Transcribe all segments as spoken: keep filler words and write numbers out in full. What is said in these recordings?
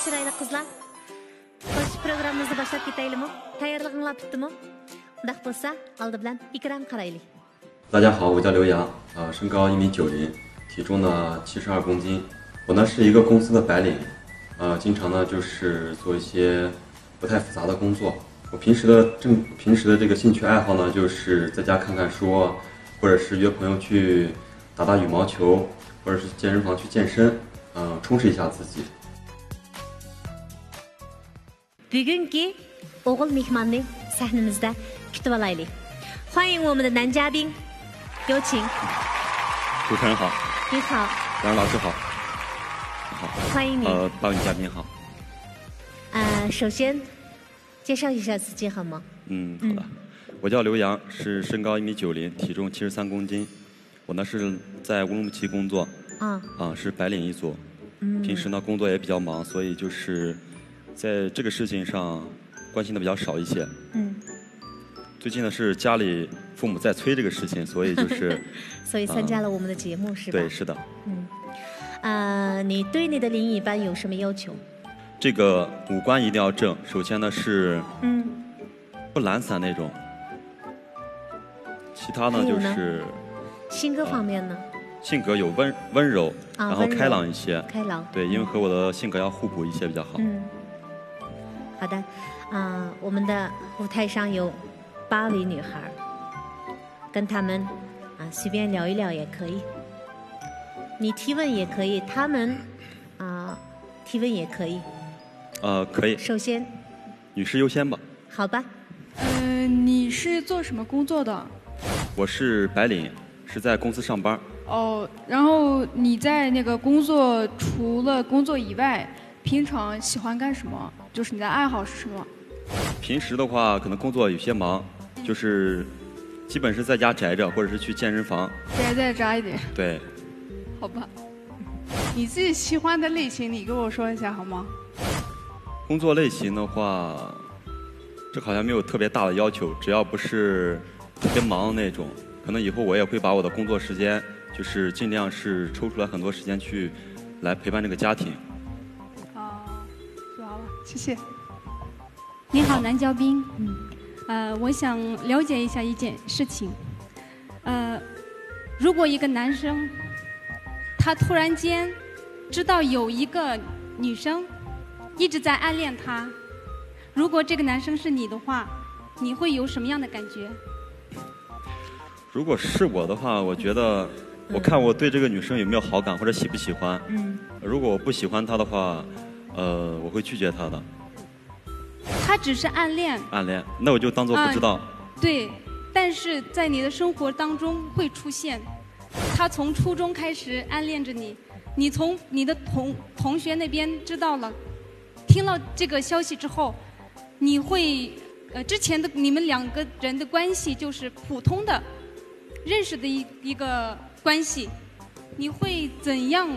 چىرايلىق قىزلار. خوش، پروگراممىمىزنى باشلاپ كېتەيلىمۇ؟ تەييارلىقىڭلار پۈتتىمۇ؟ ئۇنداق بولسا، ئالدى بىلەن ئېكرانغا قارايلى. 大家好，我叫刘洋，呃，身高一米九零，体重呢七十二公斤。我呢是一个公司的白领，呃，经常呢就是做一些不太复杂的工作。我平时的正平时的这个兴趣爱好呢，就是在家看看书，或者是约朋友去打打羽毛球，或者是健身房去健身，嗯、充实一下自己。 بۈگۈنكى ئوغۇل مېھماننى سەھنىمىزدە كۈتۈۋالايلى. 欢迎我们的男嘉宾，有请。主持人好，你好。杨老师好。好。欢迎你。呃，八位女嘉宾好。呃，首先介绍一下自己好吗？嗯，好的。我叫刘洋，是身高一米九零，体重七十三公斤。我呢是在乌鲁木齐工作，啊，啊，是白领一族。平时呢工作也比较忙，所以就是在这个事情上关心的比较少一些。嗯，最近呢是家里父母在催这个事情，所以就是所以参加了我们的节目、是吧？对，是的。呃，你对你的另一半有什么要求？这个五官一定要正，首先呢是嗯，不懒散那种。其他呢还有呢就是性格方面呢？性格有温温柔，啊然后开朗一些。开朗。对，因为和我的性格要互补一些比较好。嗯，好的。啊，我们的舞台上有八位女孩儿，跟她们啊随便聊一聊也可以。你提问也可以，她们啊提问也可以。呃，可以，首先，女士优先吧。好吧，嗯，你是做什么工作的？我是白领，是在公司上班。哦，然后你在那个工作，除了工作以外，平常喜欢干什么？就是你的爱好是什么？平时的话，可能工作有些忙，就是基本是在家宅着，或者是去健身房。宅在家一点，对，好吧。你自己喜欢的类型，你跟我说一下好吗？工作类型的话，这好像没有特别大的要求，只要不是特别忙那种。可能以后我也会把我的工作时间，就是尽量是抽出来很多时间去来陪伴这个家庭。啊，知道了，谢谢。你好，男嘉宾。嗯，呃，我想了解一下一件事情。呃，如果一个男生他突然间知道有一个女生一直在暗恋他，如果这个男生是你的话，你会有什么样的感觉？如果是我的话，我觉得我看我对这个女生有没有好感或者喜不喜欢。嗯，如果我不喜欢她的话，呃，我会拒绝她的。他只是暗恋，暗恋，那我就当做不知道。对，但是在你的生活当中会出现，他从初中开始暗恋着你，你从你的同同学那边知道了，听到这个消息之后，你会呃之前的你们两个人的关系就是普通的认识的一一个关系，你会怎样？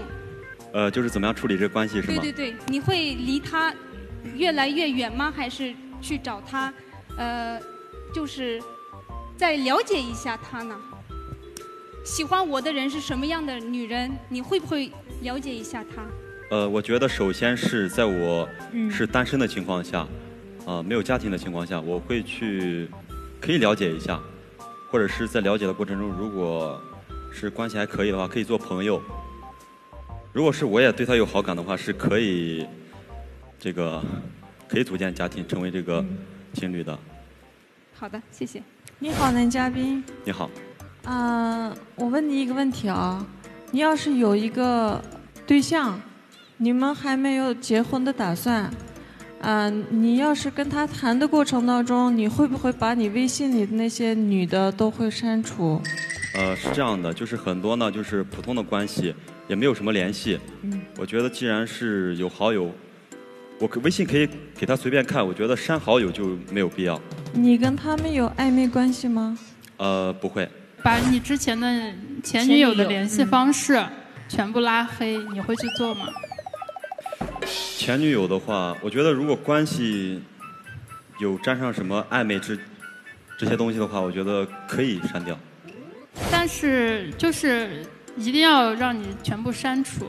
呃，就是怎么样处理这个关系是吗？对对对，你会离他越来越远吗？还是去找他？呃，就是再了解一下他呢？喜欢我的人是什么样的女人？你会不会了解一下她？呃，我觉得首先是在我是单身的情况下，啊、没有家庭的情况下，我会去可以了解一下，或者是在了解的过程中，如果是关系还可以的话，可以做朋友。如果是我也对他有好感的话，是可以这个可以组建家庭，成为这个情侣的。好的，谢谢。你好，男嘉宾。你好，啊、我问你一个问题啊，你要是有一个对象，你们还没有结婚的打算，啊、你要是跟他谈的过程当中，你会不会把你微信里的那些女的都会删除？呃，是这样的，就是很多呢，就是普通的关系，也没有什么联系。嗯，我觉得既然是有好友，我可微信可以给他随便看，我觉得删好友就没有必要。你跟他们有暧昧关系吗？呃，不会。把你之前的前女友的联系方式全部拉黑，你会去做吗？前女友的话，我觉得如果关系有沾上什么暧昧之这些东西的话，我觉得可以删掉。但是就是一定要让你全部删除，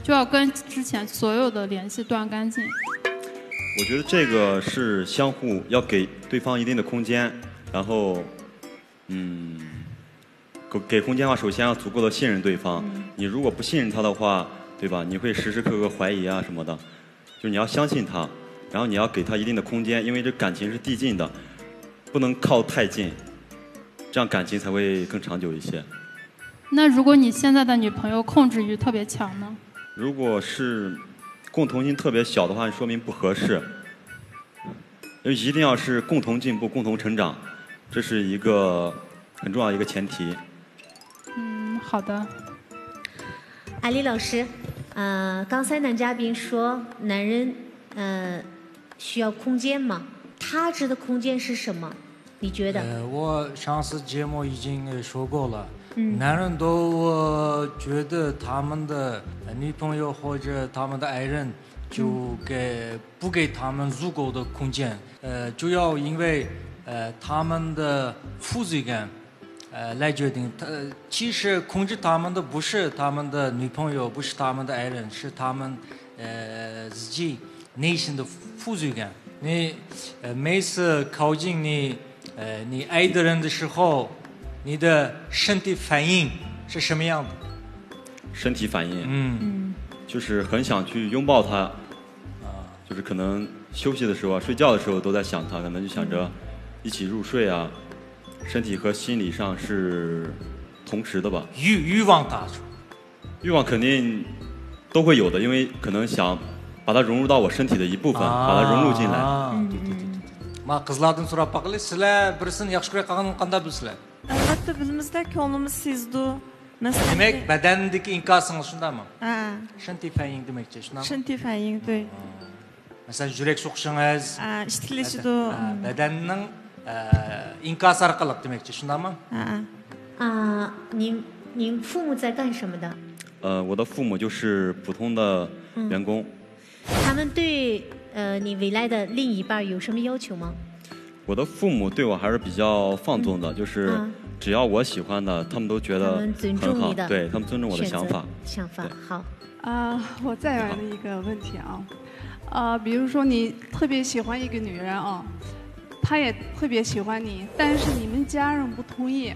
就要跟之前所有的联系断干净。我觉得这个是相互要给对方一定的空间，然后，嗯，给给空间的话，首先要足够的信任对方。你如果不信任他的话，对吧？你会时时刻刻怀疑啊什么的。就是你要相信他，然后你要给他一定的空间，因为这感情是递进的，不能靠太近，这样感情才会更长久一些。那如果你现在的女朋友控制欲特别强呢？如果是共同性特别小的话，说明不合适。因为一定要是共同进步、共同成长，这是一个很重要的一个前提。嗯，好的。阿丽老师，呃，刚才男嘉宾说男人，呃，需要空间嘛？他指的空间是什么？你觉得？呃，我上次节目已经呃说过了，男人都我觉得他们的呃女朋友或者他们的爱人就给不给他们足够的空间，呃，主要因为呃他们的负罪感，呃来决定。他其实控制他们的不是他们的女朋友，不是他们的爱人，是他们呃自己内心的负罪感。你呃每次靠近你呃你爱的人的时候，你的身体反应是什么样的？身体反应，嗯，就是很想去拥抱他，啊，就是可能休息的时候啊，睡觉的时候都在想他，可能就想着一起入睡啊，身体和心理上是同时的吧。欲欲望大，欲望肯定都会有的，因为可能想把它融入到我身体的一部分，把它融入进来。对对对对对。ما قىزلاردىن سوراپ باقىلى، سىلەر بىرسىنى ياخشى كۆرۈۋاتقانلىقىنى قانداق بىلىسىلەر؟ ئەلۋەتتە بىلىمىزدە، كۆڭلىمىز سېزىدۇ. مەسىلەن، دېمەك، بەدەندىكى ئىنكاسىڭىز شۇنداقمۇ؟ ھە. شىنتى فەييىڭ دېمەكچى، شۇنداقمۇ؟ شىنتى فەييىڭ، دۇي. مەسىلەن، يۈرەك سوقۇشىڭىز. ھە، ئىتتىكلىشىدۇ. ھە، بەدەننىڭ ئە، ئىنكاسى ئارقىلىق دېمەكچى، شۇنداقمۇ؟ 啊，您您父母在干什么的？呃，我的父母就是普通的员工。他们对呃你未来的另一半有什么要求吗？我的父母对我还是比较放纵的，就是只要我喜欢的，他们都觉得很好，对，他们尊重我的想法。想法好。啊，我再来了一个问题啊，呃，比如说你特别喜欢一个女人啊，她也特别喜欢你，但是你们家人不同意。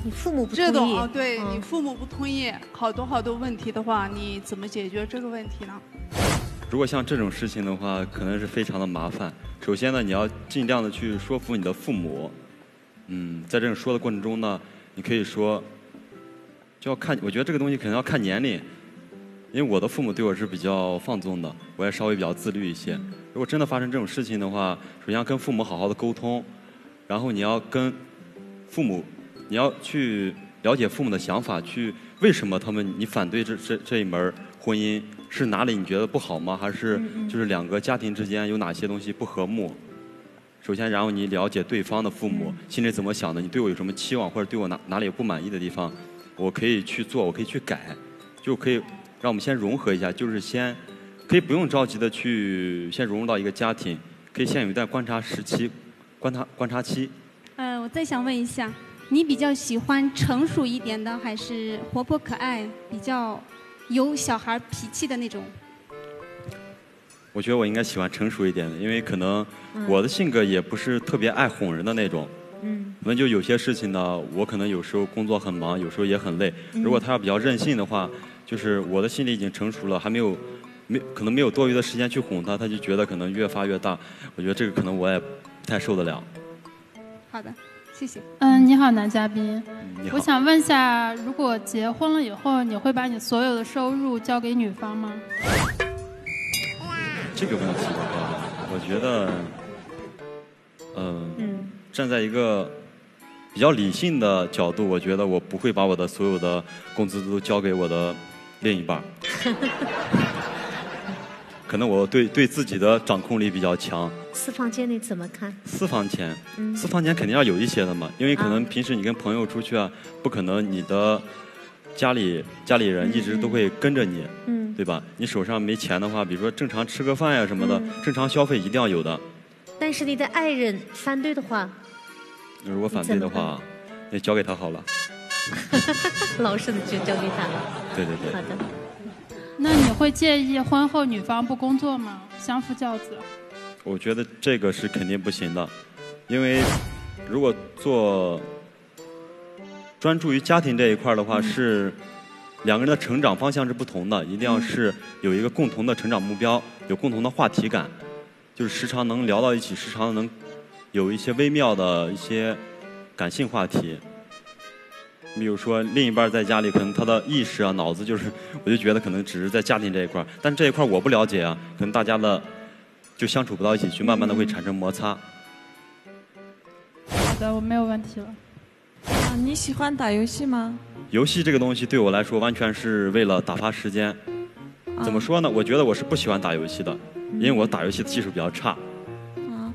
你父母不这种啊，对你父母不同意，好多好多问题的话，你怎么解决这个问题呢？如果像这种事情的话，可能是非常的麻烦。首先呢，你要尽量的去说服你的父母。嗯，在这种说的过程中呢，你可以说，就要看，我觉得这个东西可能要看年龄，因为我的父母对我是比较放纵的，我也稍微比较自律一些。如果真的发生这种事情的话，首先要跟父母好好的沟通，然后你要跟父母，你要去了解父母的想法，去为什么他们你反对这这这一门婚姻，是哪里你觉得不好吗？还是就是两个家庭之间有哪些东西不和睦？首先，然后你了解对方的父母心里怎么想的，你对我有什么期望，或者对我哪哪里有不满意的地方，我可以去做，我可以去改，就可以让我们先融合一下，就是先可以不用着急的去先融入到一个家庭，可以先有一段观察时期，观察观察期。呃，我再想问一下，你比较喜欢成熟一点的，还是活泼可爱、比较有小孩脾气的那种？我觉得我应该喜欢成熟一点的，因为可能我的性格也不是特别爱哄人的那种。嗯，可能就有些事情呢，我可能有时候工作很忙，有时候也很累。如果他要比较任性的话，就是我的心里已经成熟了，还没有没可能没有多余的时间去哄他，他就觉得可能越发越大。我觉得这个可能我也不太受得了。好的，谢谢。嗯，你好，男嘉宾。你好。我想问一下，如果结婚了以后，你会把你所有的收入交给女方吗？这个问题的话，我觉得，嗯，站在一个比较理性的角度，我觉得我不会把我的所有的工资都交给我的另一半儿。可能我对对自己的掌控力比较强。私房钱你怎么看？私房钱，私房钱肯定要有一些的嘛，因为可能平时你跟朋友出去啊，不可能你的家里家里人一直都会跟着你，嗯，对吧？你手上没钱的话，比如说正常吃个饭呀什么的，正常消费一定要有的。但是你的爱人反对的话，如果反对的话，那交给他好了。老实的就交给他了。对对对，好的，那你会介意婚后女方不工作吗？相夫教子？我觉得这个是肯定不行的，因为如果做专注于家庭这一块儿的话，是两个人的成长方向是不同的，一定要是有一个共同的成长目标，有共同的话题感，就是时常能聊到一起，时常能有一些微妙的一些感性话题。比如说，另一半在家里，可能他的意识啊、脑子就是，我就觉得可能只是在家庭这一块儿，但这一块儿我不了解啊，可能大家的就相处不到一起去，慢慢的会产生摩擦。好的，我没有问题了。啊，你喜欢打游戏吗？游戏这个东西对我来说完全是为了打发时间。怎么说呢？我觉得我是不喜欢打游戏的，因为我打游戏的技术比较差。啊，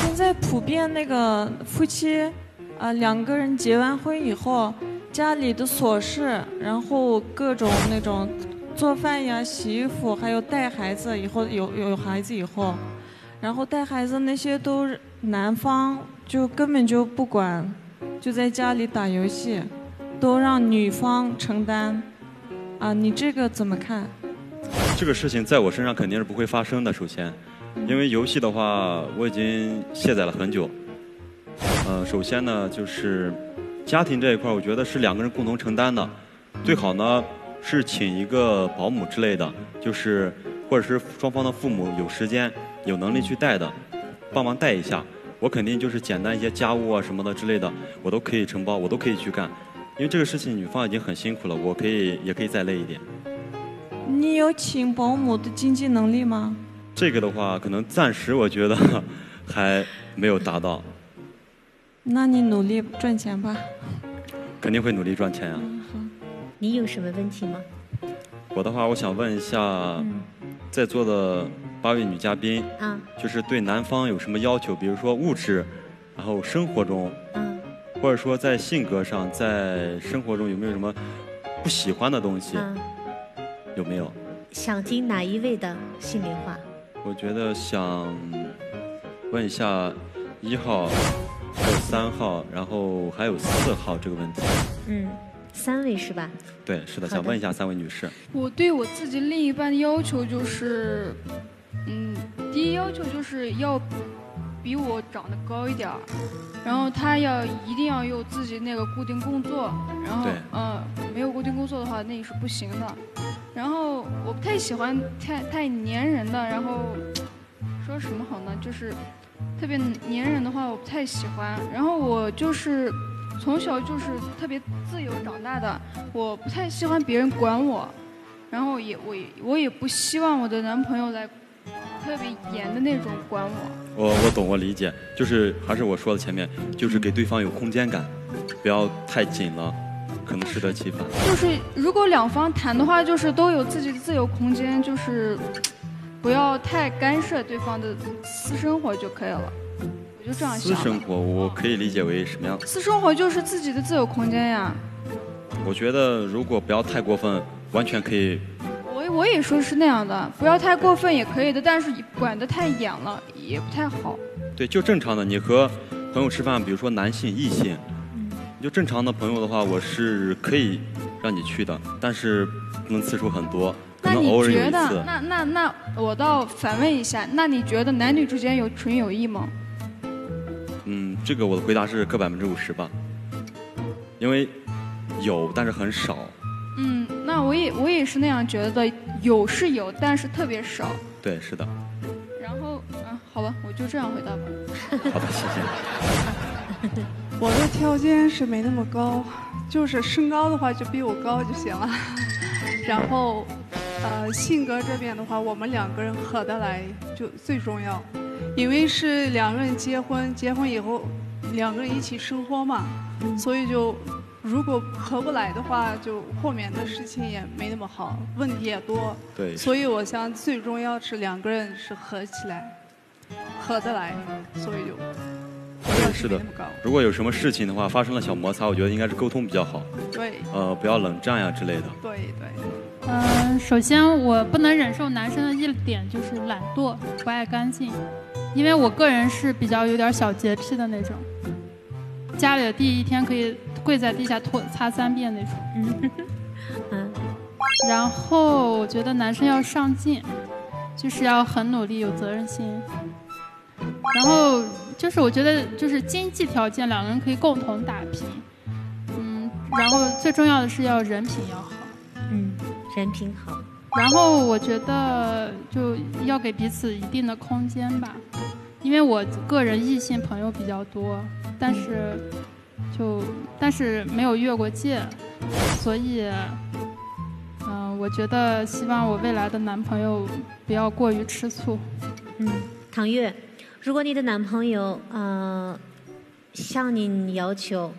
现在普遍那个夫妻，呃，两个人结完婚以后，家里的琐事，然后各种那种做饭呀、洗衣服，还有带孩子，以后有有孩子以后，然后带孩子那些都是男方就根本就不管，就在家里打游戏，都让女方承担。啊，你这个怎么看？这个事情在我身上肯定是不会发生的。首先，因为游戏的话，我已经卸载了很久。呃，首先呢，就是家庭这一块儿，我觉得是两个人共同承担的。最好呢是请一个保姆之类的，就是或者是双方的父母有时间、有能力去带的，帮忙带一下。我肯定就是简单一些家务啊什么的之类的，我都可以承包，我都可以去干。因为这个事情女方已经很辛苦了，我可以也可以再累一点。你有请保姆的经济能力吗？这个的话，可能暂时我觉得还没有达到。那你努力赚钱吧。肯定会努力赚钱啊。你有什么问题吗？我的话，我想问一下，在座的八位女嘉宾，啊，就是对男方有什么要求？比如说物质，然后生活中，嗯或者说在性格上，在生活中有没有什么不喜欢的东西？嗯，有没有？想听哪一位的心里话？我觉得想问一下一号，还有三号，然后还有四号这个问题。嗯，三位是吧？对，是的，好的想问一下三位女士。我对我自己另一半的要求就是，嗯，第一要求就是要比我长得高一点儿，然后他要一定要有自己那个固定工作，然后对嗯，没有固定工作的话那也是不行的。然后我不太喜欢太太黏人的，然后说什么好呢？就是特别黏人的话，我不太喜欢。然后我就是从小就是特别自由长大的，我不太喜欢别人管我，然后也我也我也不希望我的男朋友来特别严的那种管我。我我懂，我理解，就是还是我说的前面，就是给对方有空间感，不要太紧了，可能适得其反。就是如果两方谈的话，就是都有自己的自由空间，就是不要太干涉对方的私生活就可以了。我就这样想的。私生活我可以理解为什么样？私生活就是自己的自由空间呀。我觉得如果不要太过分，完全可以。我我也说是那样的，不要太过分也可以的，但是管得太严了也不太好。对，就正常的，你和朋友吃饭，比如说男性、异性，就正常的朋友的话，我是可以让你去的，但是不能次数很多，可那你能偶尔有觉得？一次。那那那我倒反问一下，那你觉得男女之间有纯友谊吗？嗯，这个我的回答是各百分之五十吧，因为有，但是很少。嗯，那我也我也是那样觉得的，有是有，但是特别少。对，是的。然后，嗯，好了，我就这样回答吧。好的，谢谢。我的条件是没那么高，就是身高的话就比我高就行了。然后，呃，性格这边的话，我们两个人合得来就最重要，因为是两个人结婚，结婚以后两个人一起生活嘛，所以就如果合不来的话，就后面的事情也没那么好，问题也多。对，所以我想最重要是两个人是合起来，合得来，所以就对，是的那么高。如果有什么事情的话，发生了小摩擦，我觉得应该是沟通比较好，对呃，不要冷战呀之类的。对对。嗯，首先我不能忍受男生的一点就是懒惰，不爱干净，因为我个人是比较有点小洁癖的那种。家里的第一天可以跪在地下拖擦三遍那种。嗯嗯然后我觉得男生要上进，就是要很努力，有责任心。然后就是我觉得就是经济条件两个人可以共同打拼，嗯，然后最重要的是要人品要好。嗯，人品好。然后我觉得就要给彼此一定的空间吧，因为我个人异性朋友比较多，但是就但是没有越过界，所以，嗯、我觉得希望我未来的男朋友不要过于吃醋。嗯，唐月，如果你的男朋友呃向您要求，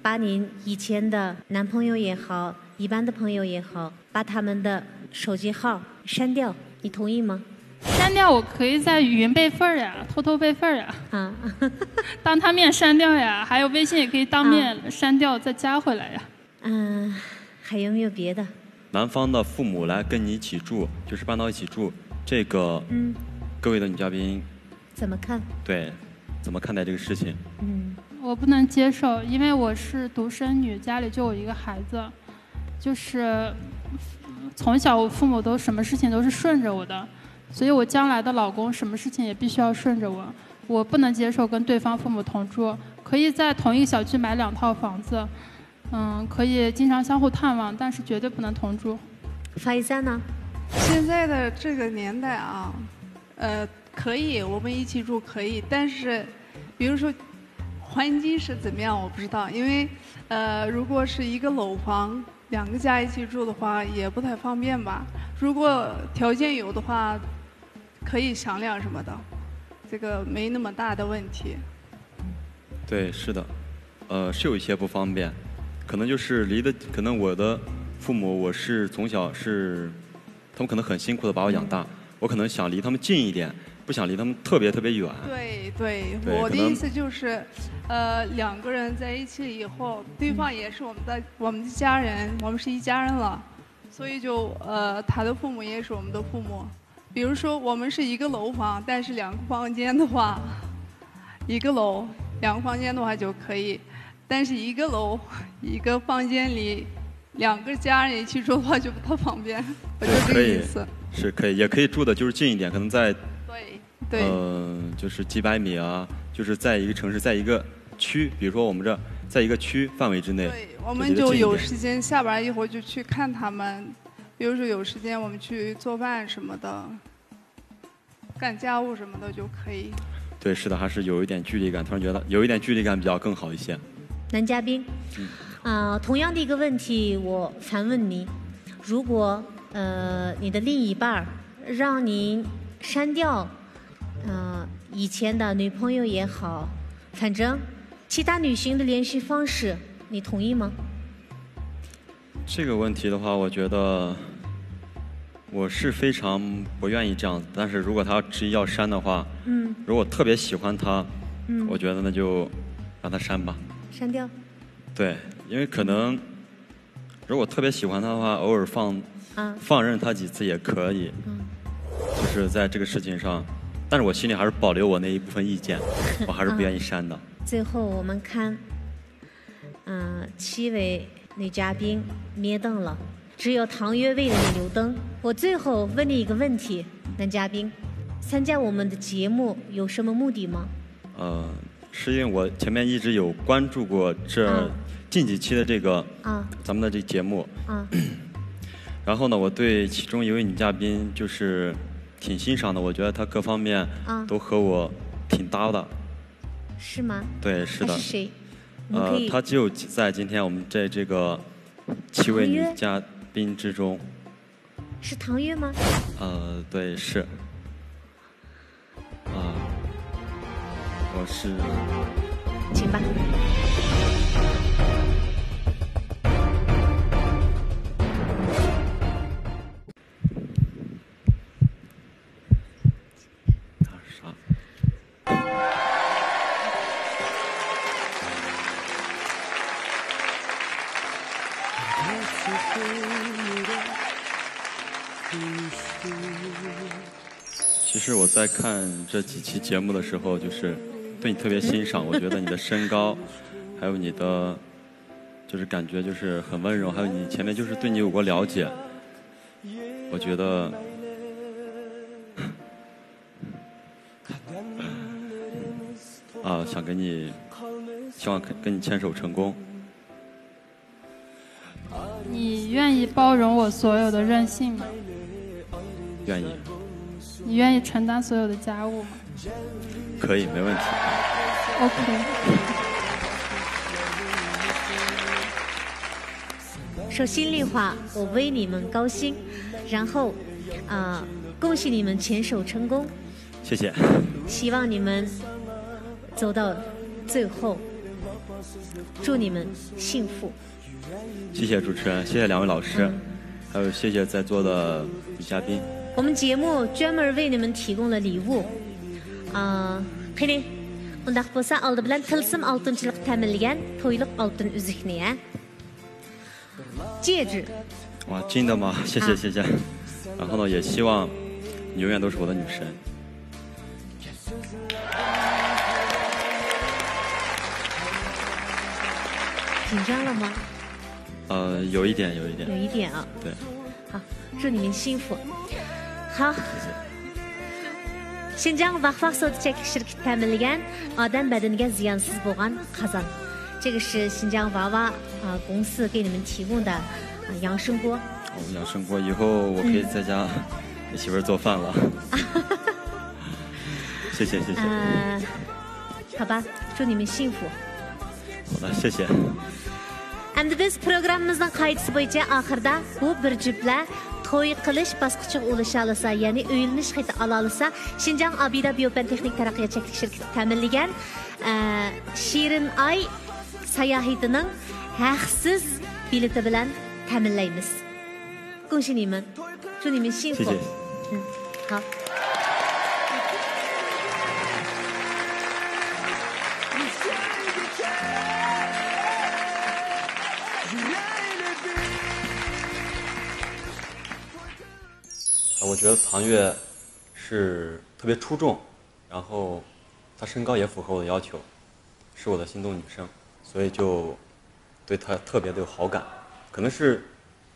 把您以前的男朋友也好，一般的朋友也好，把他们的手机号删掉，你同意吗？删掉我可以在语音备份儿呀，偷偷备份儿呀，啊，当他面删掉呀，还有微信也可以当面删掉，再加回来呀。嗯，还有没有别的？男方的父母来跟你一起住，就是搬到一起住，这个，嗯，各位的女嘉宾，怎么看？对，怎么看待这个事情？嗯我不能接受，因为我是独生女，家里就我一个孩子，就是从小我父母都什么事情都是顺着我的，所以我将来的老公什么事情也必须要顺着我。我不能接受跟对方父母同住，可以在同一个小区买两套房子，嗯，可以经常相互探望，但是绝对不能同住。 Faiza 呢？现在的这个年代啊，呃，可以，我们一起住可以，但是，比如说，环境是怎么样，我不知道，因为，呃，如果是一个楼房，两个家一起住的话，也不太方便吧。如果条件有的话，可以商量什么的，这个没那么大的问题。对，是的，呃，是有一些不方便，可能就是离的，可能我的父母，我是从小是，他们可能很辛苦的把我养大，我可能想离他们近一点，不想离他们特别特别远。对对，对我的意思就是，呃，两个人在一起以后，对方也是我们的我们的家人，我们是一家人了，所以就呃，他的父母也是我们的父母。比如说我们是一个楼房，但是两个房间的话，一个楼两个房间的话就可以，但是一个楼一个房间里两个家人一起住的话就不太方便，我就这可以个意思。是可以，也可以住的就是近一点，可能在对对。呃，就是几百米啊，就是在一个城市，在一个区，比如说我们这在一个区范围之内，对，我们就有时间下班以后就去看他们，比如说有时间我们去做饭什么的，干家务什么的就可以。对，是的，还是有一点距离感。突然觉得有一点距离感比较更好一些。男嘉宾，啊、同样的一个问题，我反问你：如果呃你的另一半儿让您删掉，呃以前的女朋友也好，反正其他女性的联系方式，你同意吗？这个问题的话，我觉得我是非常不愿意这样子。但是如果他执意要删的话，嗯如果特别喜欢他，嗯我觉得那就让他删吧。删掉。对，因为可能如果特别喜欢他的话，偶尔放啊放任他几次也可以。嗯就是在这个事情上，但是我心里还是保留我那一部分意见，我还是不愿意删的。最后我们看，嗯、七位女嘉宾灭灯了，只有唐月为了你留灯。我最后问你一个问题，男嘉宾，参加我们的节目有什么目的吗？呃，是因为我前面一直有关注过这嗯近几期的这个啊咱们的这节目，啊然后呢，我对其中一位女嘉宾就是挺欣赏的，我觉得她各方面啊都和我挺搭的。是吗？对，是的她是，谁？我们可呃，以她就在今天我们这这个七位女嘉宾之中。是唐月吗？呃，对，是。啊、我是请吧。啥？其实我在看这几期节目的时候，就是对你特别欣赏。我觉得你的身高，还有你的，就是感觉就是很温柔，还有你前面就是对你有过了解，我觉得，啊，想跟你，希望跟你牵手成功。你愿意包容我所有的任性吗？愿意。你愿意承担所有的家务吗？可以，没问题。 OK。 说心里话，我为你们高兴，然后，啊、恭喜你们牵手成功，谢谢。希望你们走到最后，祝你们幸福。谢谢主持人，谢谢两位老师，还有谢谢在座的女嘉宾。我们节目专门为你们提供了礼物。啊，قېنى، ئۇنداق بولسا ئالدى بىلەن تىلسىم ئالتۇنچىلىق تەمىنلىگەن تويلۇق ئالتۇن ئۈزۈكنى، ھە؟ 戒指。哇，真的吗？谢谢谢谢。然后呢，也希望你永远都是我的女神。 紧张了吗？呃，有一点，有一点。有一点啊。对。 好，祝你们幸福。好。شىنجاڭ ۋاق ۋاق سودا چەكلىك شىركىتى تەمىنلىگەن ئادەم بەدىنىگە زىيانسىز بولغان قازان. 这个是新疆娃娃啊公司给你们提供的啊养生锅。哦，养生锅，以后我可以在家给媳妇儿做饭了。谢谢谢谢。呃，好吧，祝你们幸福。好的，谢谢。 ئەمدى بىز پروگراممىمىزنىڭ قائىدىسى بويىچە ئاخىردا بۇ بىر جۈپلەر توي قىلىش باسقۇچىغا ئۇلىشالىسا، يەنى ئۆيلىنىش خېتى ئالالىسا، شىنجاڭ ئابىدە بىيوپەن تېخنىك تەرەققىيات چەكلىك شىركىتى تەمىنلىگەن، ئە، شېرىن ئاي ساياھىتىنىڭ ھەقسىز بېلىتى بىلەن تەمىنلەيمىز. 恭喜你们，祝你们幸福。谢谢。嗯，好。 啊，我觉得唐月是特别出众，然后她身高也符合我的要求，是我的心动女生，所以就对她特别的有好感。可能是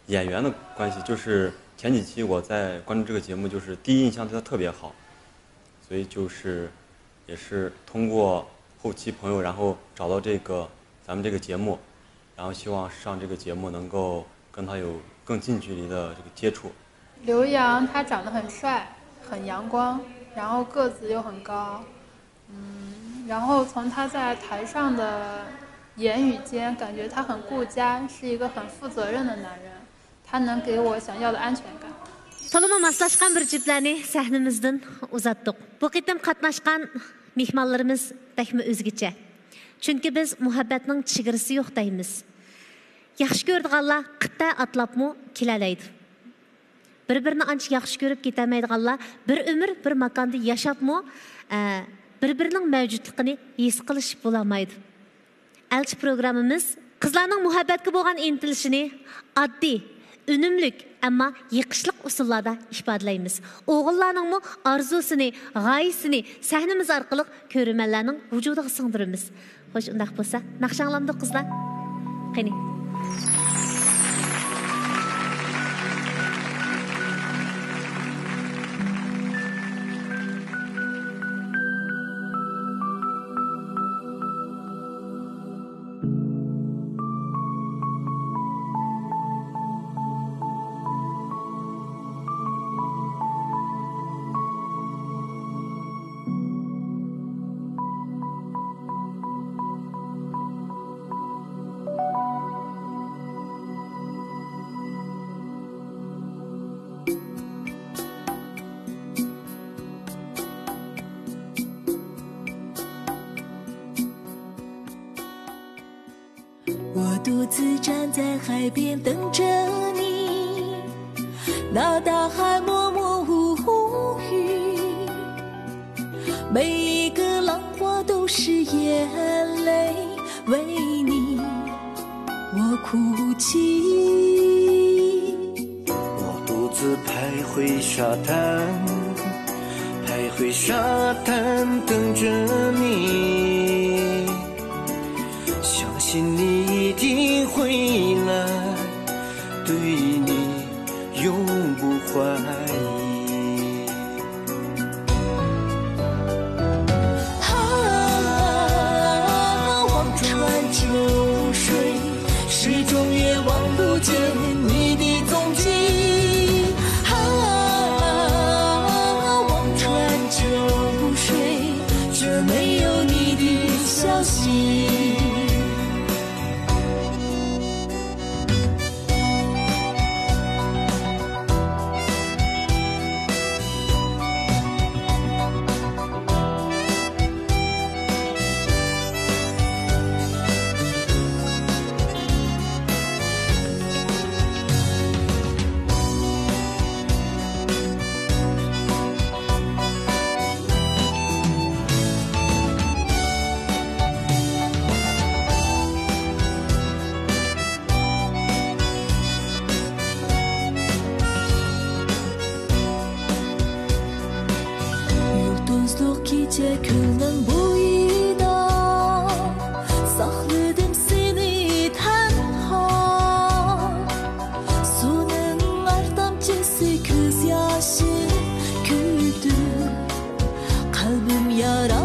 演员的关系，就是前几期我在关注这个节目，就是第一印象对她特别好，所以就是也是通过后期朋友，然后找到这个咱们这个节目，然后希望上这个节目能够跟她有更近距离的这个接触。 刘洋他长得很帅，很阳光，然后个子又很高，嗯，然后从他在台上的言语间，感觉他很顾家，是一个很负责任的男人，他能给我想要的安全感。 تولىمۇ ماسلاشقان بىر جۈپلەرنى سەھنىمىزدىن ئۇزاتتۇق. بۇ قېتىم قاتناشقان مېھمانلىرىمىز بەكمۇ ئۆزگىچە. چۈنكى بىز مۇھەببەتنىڭ چېگرىسى يوق دەيمىز. ياخشى كۆرىدىغانلار قىتئە ئاتلاپمۇ كېلەلەيدۇ. بىر-بىرىنى ئانچە ياخشى كۆرۈپ كېتەلمەيدىغانلار بىر ئۆمۈر بىر ماكاندا ياشاپمۇ، ئە، بىر-بىرىنىڭ مەۋجۇتلۇقىنى ھېس قىلىشىپ بولالمايدۇ. ئەلچى پروگراممىمىز قىزلارنىڭ مۇھەببەتكە بولغان ئىنتىلىشىنى ئاددىي، ئۈنۈملۈك، ئەمما يېقىشلىق ئۇسۇللاردا ئىپادىلەيمىز. ئوغۇللارنىڭمۇ ئارزۇسىنى، غايىسىنى سەھنىمىز ئارقىلىق كۆرۈرمەنلەرنىڭ ۋۇجۇدىغا سىڭدۈرىمىز. خوش، ئۇنداق بولسا ناخشا ئاڭلامدۇق قىزلار؟ قېنى. 我独自站在海边等着你，那大海默默无语，每一个浪花都是眼泪，为你我哭泣。我独自徘徊沙滩，徘徊沙滩等着你。想你的回来，对你永不怀疑。啊，望穿秋水，始终也望不见你的踪迹。啊，望穿秋水， 却没有你的消息。يۇلتۇزلۇق كېچە كۆلنىڭ بويىدا، ساقلىدىم سېنى تەنھا. سۇنىڭ ھەر تامچىسى كۆز ياشى، كۆيدۈرۈپ قەلبىم يارا.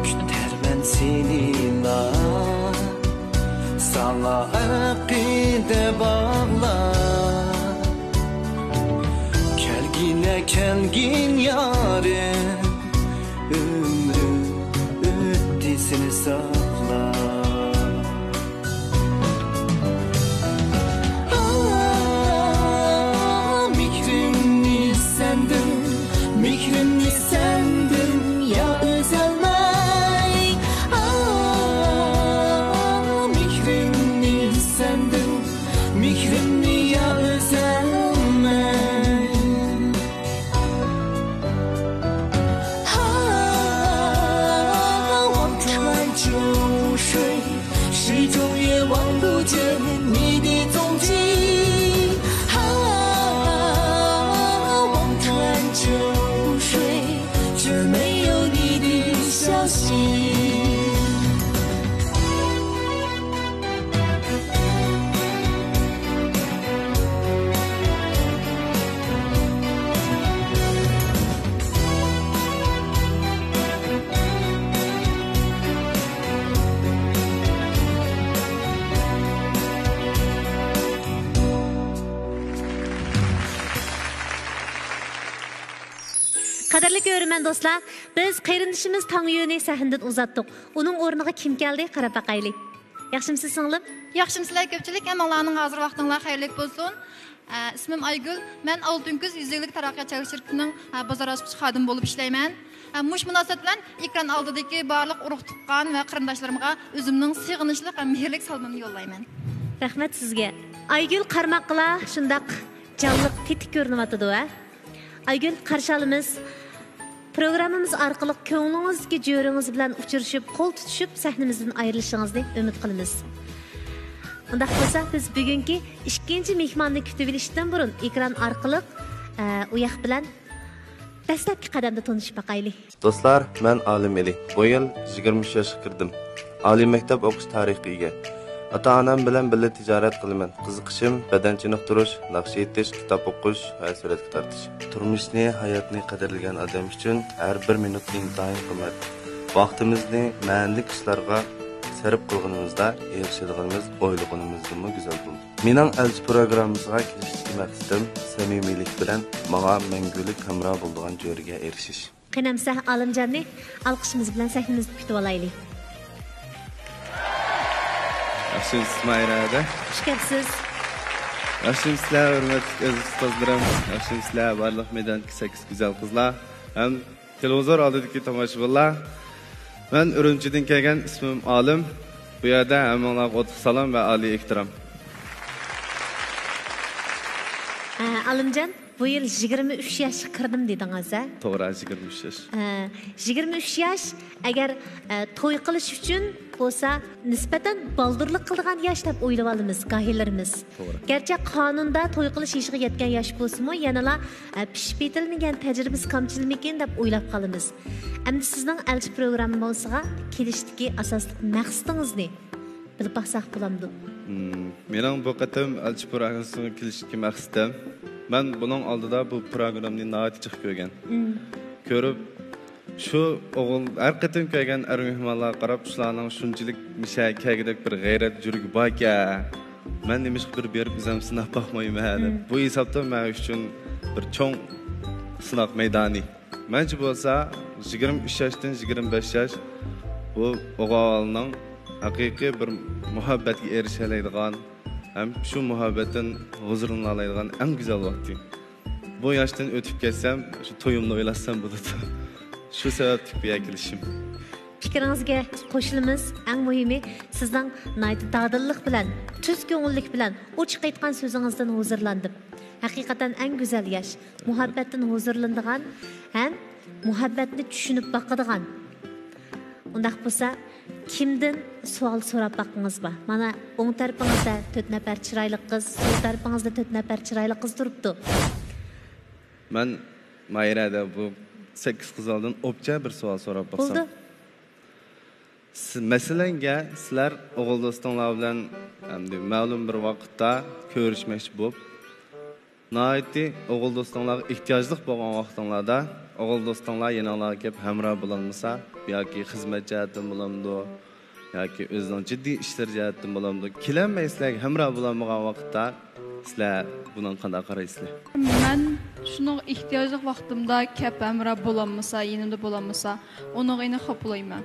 كۈتەرمەن سېنى ناز، ساڭا ئەقىدە باغلاپ. كەلگىنە، كەلگىن يارىم، ئۆمرۈم ئۆتتى سېنى ساقلاپ. مېھرىمنى سەندىن، مېھرىمنى سەندىن يا ئۈزەلمەي. مېھرىمنى سەندىن، مېھرىمنى يا ئۈزەلمەي. 啊，望穿秋水，始终也望不见你的踪迹。啊，望穿秋水，却没有你的消息。 قەدىرلىك كۆرۈرمەن دوستلار، بىز قېرىندىشىمىز تاڭيۈنى سەھنىدىن ئۇزاتتۇق. ئۇنىڭ ئورنىغا كىم كەلدى؟ قاراپ باقايلى. ياخشىمسىز سىڭلىم؟ ياخشىمسىلەر كۆپچىلىك؟ ھەممىڭلارنىڭ ھازىر ۋاقتىڭلار خەيرلىك بولسۇن. ئە، ئىسمىم ئايگۈل. مەن ئالتۇن كۈز يۈز ئىگىلىك تەرەققىيات چەكلىك شىركىتىنىڭ، ئە، بازار ئاچقۇچى خادىمى بولۇپ ئىشلەيمەن. ئە، مۇشۇ مۇناسىۋەت بىلەن ئېكران ئالدىدىكى بارلىق ئۇرۇق تۇغقان ۋە قېرىنداشلىرىمغا ئۆزۈمنىڭ سېغىنىشلىق ھەم مېھىرلىك سالىمىمنى يوللايمەن. رەھمەت سىزگە. ئايگۈل قارىماققىلا شۇنداق جانلىق، تېتىك كۆرۈنۈۋاتىدۇ، ھە؟ ئايگۈل، قارشى ئالىمىز. پروگراممىمىز ئارقىلىق كۆڭلىڭىزدىكى جۆرىڭىز بىلەن ئۇچرىشىپ، قول تۇتۇشۇپ، سەھنىمىزدىن ئايرىلىشىڭىزنى ئۈمىد قىلىمىز. ئۇنداق بولسا، بىز بۈگۈنكى ئىككىنچى مېھماننى كۈتۈۋېلىشتىن بۇرۇن، ئېكران ئارقىلىق، ئە، ئۇ ياق بىلەن دەسلەپكى قەدەمدە تونۇشۇپ باقايلى. دوستلار، مەن ئالىم ئېلى. بۇ يىل يىگىرمە ئۈچ ياشقا كىردىم. ئالىي مەكتەپ ئوقۇش تارىخىغا ئىگە. ئاتا-ئانام بىلەن بىللە تىجارەت قىلىمەن. قىزىقىشىم بەدەن چېنىقتۇرۇش، ناخشا ئېيتىش، كىتاب ئوقۇش ۋە سۈرەتكە تارتىش. تۇرمۇشنى، ھاياتنى قەدىرلىگەن ئادەم ئۈچۈن ھەر بىر مىنۇت ئىنتايىن قىممەت. ۋاقتىمىزنى مەنىلىك ئىشلارغا سەرپ قىلغىنىمىزدا ئېرىشىدىغىنىمىز ئويلىغىنىمىزدىنمۇ گۈزەل بولىدۇ. مېنىڭ ئەلچى پروگراممىمىزغا كېلىشتىكى مەقسىتىم سەمىمىيلىك بىلەن ماڭا مەڭگۈلۈك ھەمراھ بولىدىغان جۆرىگە ئېرىشىش. قېنى ئەمسە ئالىمجاننى ئالقىشىمىز بىلەن سەھنىمىزدە كۈتۈۋالايلى. ياخشىمسىز ماھىرە ھەدە؟ خۇش كەپسىز. ياخشىمسىلەر ھۆرمەتلىك ئەزىز ئۇستازلىرىم؟ ياخشىمسىلەر بارلىق مەيداندىكى سەككىز گۈزەل قىزلار ھەم تېلېۋىزور ئالدىدىكى تاماشىبىنلار؟ مەن ئۈرۈمچىدىن كەلگەن، ئىسمىم ئالىم. بۇ يەردە ھەممىڭلارغا ئوتلۇق سالام ۋە ئالىي ئېھتىرام. ئە، ئالىمجان، بۇ يىل يىگىرمە ئۈچ ياشقا كىردىم دېدىڭىز، ھە؟ توغرا، يىگىرمە ئۈچ ياش. ئە، يىگىرمە ئۈچ ياش، ئەگەر، ئە، توي قىلىش ئۈچۈن بولسا، نىسبەتەن بالدۇرلۇق قىلىدىغان ياش دەپ ئويلىۋالىمىز گاھىلىرىمىز. توغرا. گەرچە قانۇندا توي قىلىش يېشىغا يەتكەن ياش بولسىمۇ، يەنىلا، ئە، پىشىپ يېتىلمىگەن تەجرىبىسى كامچىلمىكىن دەپ ئويلاپ قالىمىز. ئەمدى سىزنىڭ ئەلچى پروگراممىسىغا كېلىشتىكى ئاساسلىق مەقسىتىڭىزنى بىلىپ باقساق بولامدۇ؟ مم، مېنىڭ بۇ قېتىم ئەلچى پروگراممىسىغا كېلىشتىكى مەقسىتىم، مەن بۇنىڭ ئالدىدا بۇ پروگراممىنى ناھايىتى جىق كۆرگەن. مم. كۆرۈپ، شۇ ئوغۇل، ھەر قېتىم كەلگەن ئەر مېھمانلارغا قاراپ، شۇلارنىڭ شۇنچىلىك مىشە كەلگۈدەك بىر غەيرەت يۈرىكى باركەن. مەن نېمىشقىدۇر بېرىپ ئۆزۈم سىناپ باقمايمەن دەپ. مم. بۇ ھېسابتا مەن ئۈچۈن بىر چوڭ سىناق مەيدانى. مەنچە بولسا، يىگىرمە ئۈچ ياشتىن يىگىرمە بەش ياش بۇ ئوغۇل ئاۋالنىڭ ھەقىقىي بىر مۇھەببەتكە ئېرىشەلەيدىغان ھەم شۇ مۇھەببەتتىن ھۇزۇرلىنالايدىغان ئەڭ گۈزەل ۋاقتى. بۇ ياشتىن ئۆتۈپ كەتسەم، شۇ تويۇمنى ئويلاشسام بولىدۇ. شۇ سەۋەبلىك بۇ يەرگە كېلىشىم. پىكرىڭىزگە قوشۇلىمىز. ئەڭ مۇھىمى، سىزنىڭ ناھايىتى دادىللىق بىلەن، تۈز كۆڭۈللۈك بىلەن، ئوچۇق ئېيتقان سۆزىڭىزدىن ھۇزۇرلاندىم. ھەقىقەتەن ئەڭ گۈزەل ياش. مۇھەببەتتىن ھۇزۇرلىنىدىغان ھەم مۇھەببەتنى چۈشىنىپ باقىدىغان. ئۇنداق بولسا، كىمدىن سوئال سوراپ باققىڭىز بار؟ مانا، ئوڭ تەرىپىڭىزدە تۆت نەپەر چىرايلىق قىز، سول تەرىپىڭىزدە تۆت نەپەر چىرايلىق قىز تۇرۇپتۇ. مەن ماھىرەدە بۇ سەككىز قىزالدىن ئوپچە بىر سوئال سوراپ باقسام. بولدى. سىز، مەسىلەنگە، سىلەر ئوغۇل دوستۇڭلار بىلەن ئەمدى مەلۇم بىر ۋاقىتتا كۆرۈشمەكچى بولۇپ، ناھايىتى ئوغۇل دوستۇڭلارغا ئېھتىياجلىق بولغان ۋاقتىڭلاردا، ئوغۇل دوستۇڭلار يېنىڭلارغا كېلىپ ھەمراھ بولالمىسا، ياكى خىزمەت جەھەتتىن بولامدۇ، ياكى ئۆزىنىڭ جىددىي ئىشلىرى جەھەتتىن بولامدۇ، كېلەلمەي سىلەرگە ھەمراھ بولالمىغان ۋاقىتتا، سىلەر بۇنىڭغا قانداق قارايسىلەر؟ مەن شۇنىڭغا ئېھتىياجلىق ۋاقتىمدا كەپ ھەمراھ بولالمىسا، يېنىمدا بولالمىسا، ئۇنىڭغا ئېنىق خاپىلايمەن.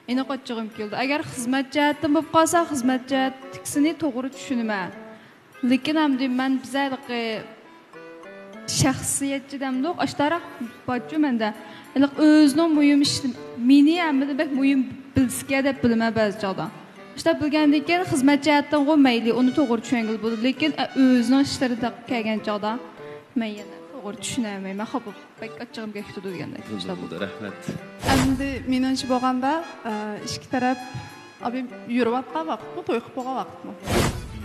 ئېنىق ئاچچىقىم كېلىدۇ. ئەگەر خىزمەت جەھەتتىن بولۇپ قالسا، خىزمەت جەھەتتىكىسىنى توغرا چۈشىنىمەن. لېكىن ئەمدى مەن بىزە ھېلىقى شەخسىيەتچى دەمدۇق، ئاشتاراق بارچۇ مەندە. ھېلىقى ئۆزىنىڭ مۇھىم ئىشى، مېنى ھەممىدىن بەك مۇھىم بىلسىكەن دەپ بىلىمەن بەزى چاغدا. شۇنداق بىلگەندىن كېيىن خىزمەت جەھەتتىنغۇ مەيلى، ئۇنى توغرا چۈشەنگىلى بولىدۇ. لېكىن، ئە، ئۆزىنىڭ ئىشلىرىدا كەلگەن چاغدا مەن يەنە توغرا چۈشىنەلمەيمەن، خاپا، بەك ئاچچىقىم كەپ كېتىدۇ دېگەندەك. بولدى، بولدى، رەھمەت. ئەمدى مېنىڭچە بولغاندا، ئە، ئىككى تەرەپ ئابىم يۈرۈۋاتقان ۋاقىتمۇ، توي قىلىپ بولغان ۋاقىتمۇ؟